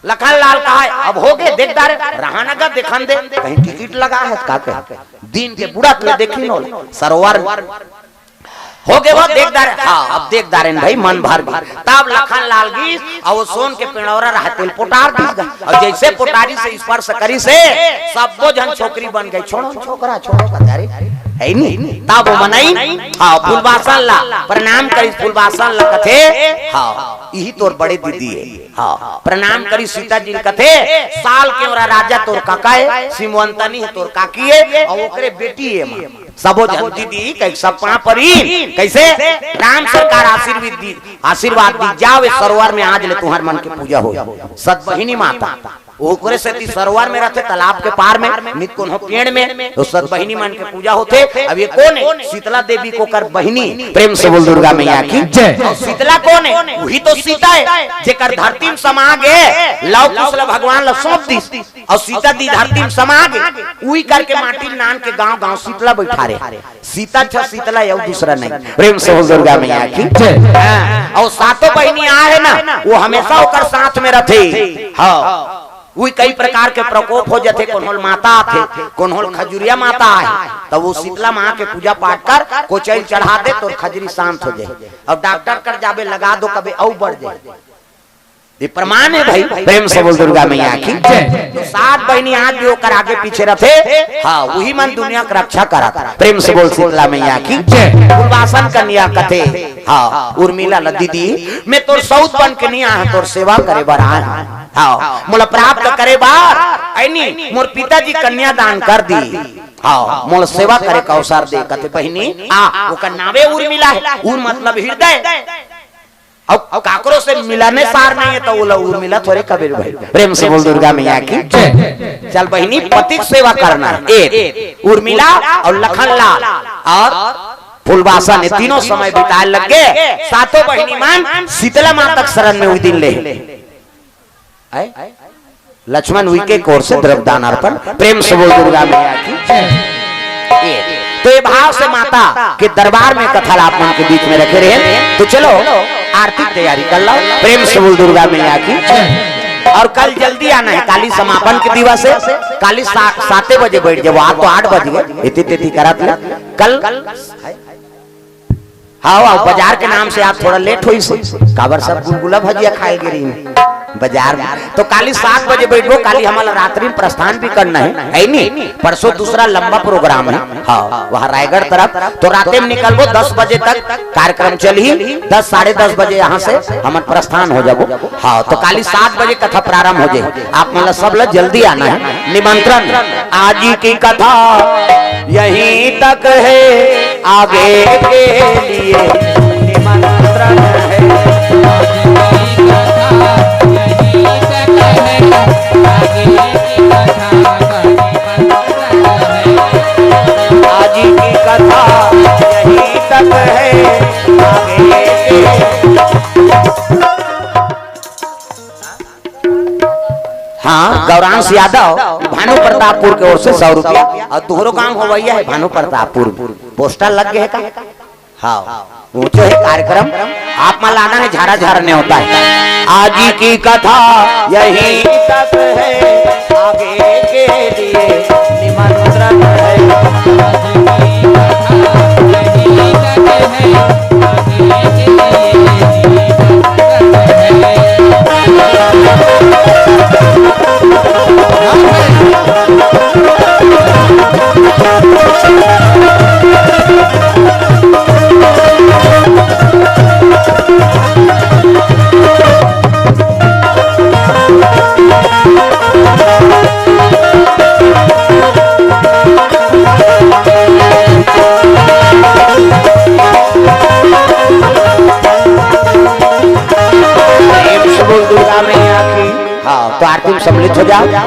लखन लाल कहे, "अब होगे, देख डारेन, रहा न गा, देखन दे, कहीं टिकट लगा हे का कहीं।" दिन के बुड़त ले देखिन ओला, सरोवर में। "होगे वो, देख डारेन।" "हव, अब देख डारेन भई, मन भर गे।" तब लखन लाल गिस, अउ वो सोन के पेंड़ौरा रहे, तेला पोटार दिस गा। अउ जइसे पोटारिस, स्पर्श करिस, सब्बो झन छोकरी बन गे। "छोड़ो छोकरा, छोड़ो," कथे, "अरे, हे नी।" तब वो मनई, हव, फूलबासन ला प्रणाम करिस, फूलबासन ला कथे, "हव, इही तोर बड़े दीदी हे।" हव, प्रणाम करिस सीता जी ल कथे, "साल के ओरा राजा तोर कका हे, सिमवंतनी हे तोर काकी हे, अउ ओकरे बेटी हे मां।" सबो झन दीदी कहिके सब पांव परिन, कइसे? "राम सरकार आशीर्वाद दी, आशीर्वाद दी, जाव ए सरोवर में आज ले तुंहर मन के पूजा होय।" सत बहिनी माता, ओकरे सेती सरोवर में रथे, तालाब के पार में, नित कोनो पेड़ में, तो सत बहिनी मन के पूजा होथे। अब ये कोन हे? शीतला देवी के ओकर बहिनी। प्रेम से बोल दुर्गा मैया की जय। अउ शीतला कोन हे? उही तो सीता हे, जेकर धरती में समा गे, लव कुश ल भगवान ल सौंप दिस। अउ सीता जी धरती में समा गे, उही करके माटी ल नान के गांव गांव शीतला बइठारे। सीता छ शीतला, अउ दूसरा नहीं। प्रेम से बोल दुर्गा मैया की जय। हां, अउ सातों बहिनी आहे ना, वो हमेशा ओकर साथ में रथे। हव, उही कई प्रकार के प्रकोप हो जथे, कोनो ल माता आथे, कोनो ल खजुरिया माता आहे, त वो शीतला मां के पूजा पाठ कर, कोचई ल चढ़ा दे, तोर खजुरी शांत हो जाय। अब डॉक्टर कर जाबे, लगा दो, कबे अउ बढ़ जाय। ये प्रमाण हे भई, प्रेम से बोल दुर्गा मैया की जय। तो सात बहिनी आज भी ओकर आगे पीछे रथे, हव, उही मन दुनिया के रक्षा करत। प्रेम से बोल शीतला मैया की जय। फूलबासन कन्या कथे, हव, उर्मिला ल, "दीदी, मैं तोर सउत बन के नी आय हंव, तोर सेवा करे बर आय हंव। हव, मोला प्राप्त करे बर, हे नी, मोर पिताजी कन्यादान कर दिस। हव, मोला सेवा करे के अवसर दे।" कथे, "बहिनी, आ।" ओकर नावे उर्मिला हे, उर मतलब हृदय। अउ काकरो से मिलने सार नहीं हे, त ओला उर्मिला थोरे कबे भई। प्रेम से बोल दुर्गा मैया की जय। चल बहिनी, पति के सेवा करना हे। ए, उर्मिला अउ लखन लाल अउ फूलबासन, ये तीनों समय बिताए लग गे। सातों बहिनी मन शीतला माता के शरण में उही दिन ले। आय? लक्ष्मण उही के कोर से द्रव्यदान अर्पण। प्रेम से बोल दुर्गा मैया की जय। ये, तो ये भाव से माता के दरबार में कथा ला आप मन के बीच में रखे रहेन। तो चलो, आरती की तैयारी कर लो। प्रेम से बोल दुर्गा मैया की जय। अउ कल जल्दी आना हे, काली समापन के दिवस हे। काली सा-, साते बजे बइठ जाबो, आज तो आठ बज गे, एती तेती करत ले। कल हव, अउ बाजार के नाम से आज थोड़ा लेट होइस हे, काबर सब गुलगुला भजिया खाए गे रहिन बाजार में। तो काली सात बजे बइठबो, काली हमला रात्रि में प्रस्थान भी करना हे, हे नी? परसों दूसरा लंबा प्रोग्राम हे, हव, वहां रायगढ़ तरफ। तो राते में निकलबो, दस बजे तक कार्यक्रम चलही, दस, साढ़े दस बजे यहां से हमन प्रस्थान हो जाबो। हव, तो काली सात बजे कथा प्रारंभ हो जाही, आप मन ला सब ला जल्दी आना हे, निमंत्रण। आज की कथा यहीं तक है, आगे के लिए निमंत्रण है। आज की कथा यहीं तक है, आगे के। हाँ, गौरांश यादव, भानु प्रतापपुर के ओर से सौ रुपया। और तुहरो गांव हो भैया है भानु प्रतापपुर, पोस्टर लग गए का? हाँ, ऊंचे है कार्यक्रम। आप मन ला आना है, झारा झारा न्योता है। आज की कथा यहीं तक है, आगे के लिए निमंत्रण है। प्रेम से बोल दुर्गा मैया की। हाँ, तो आरती में सम्मिलित हो जाओ।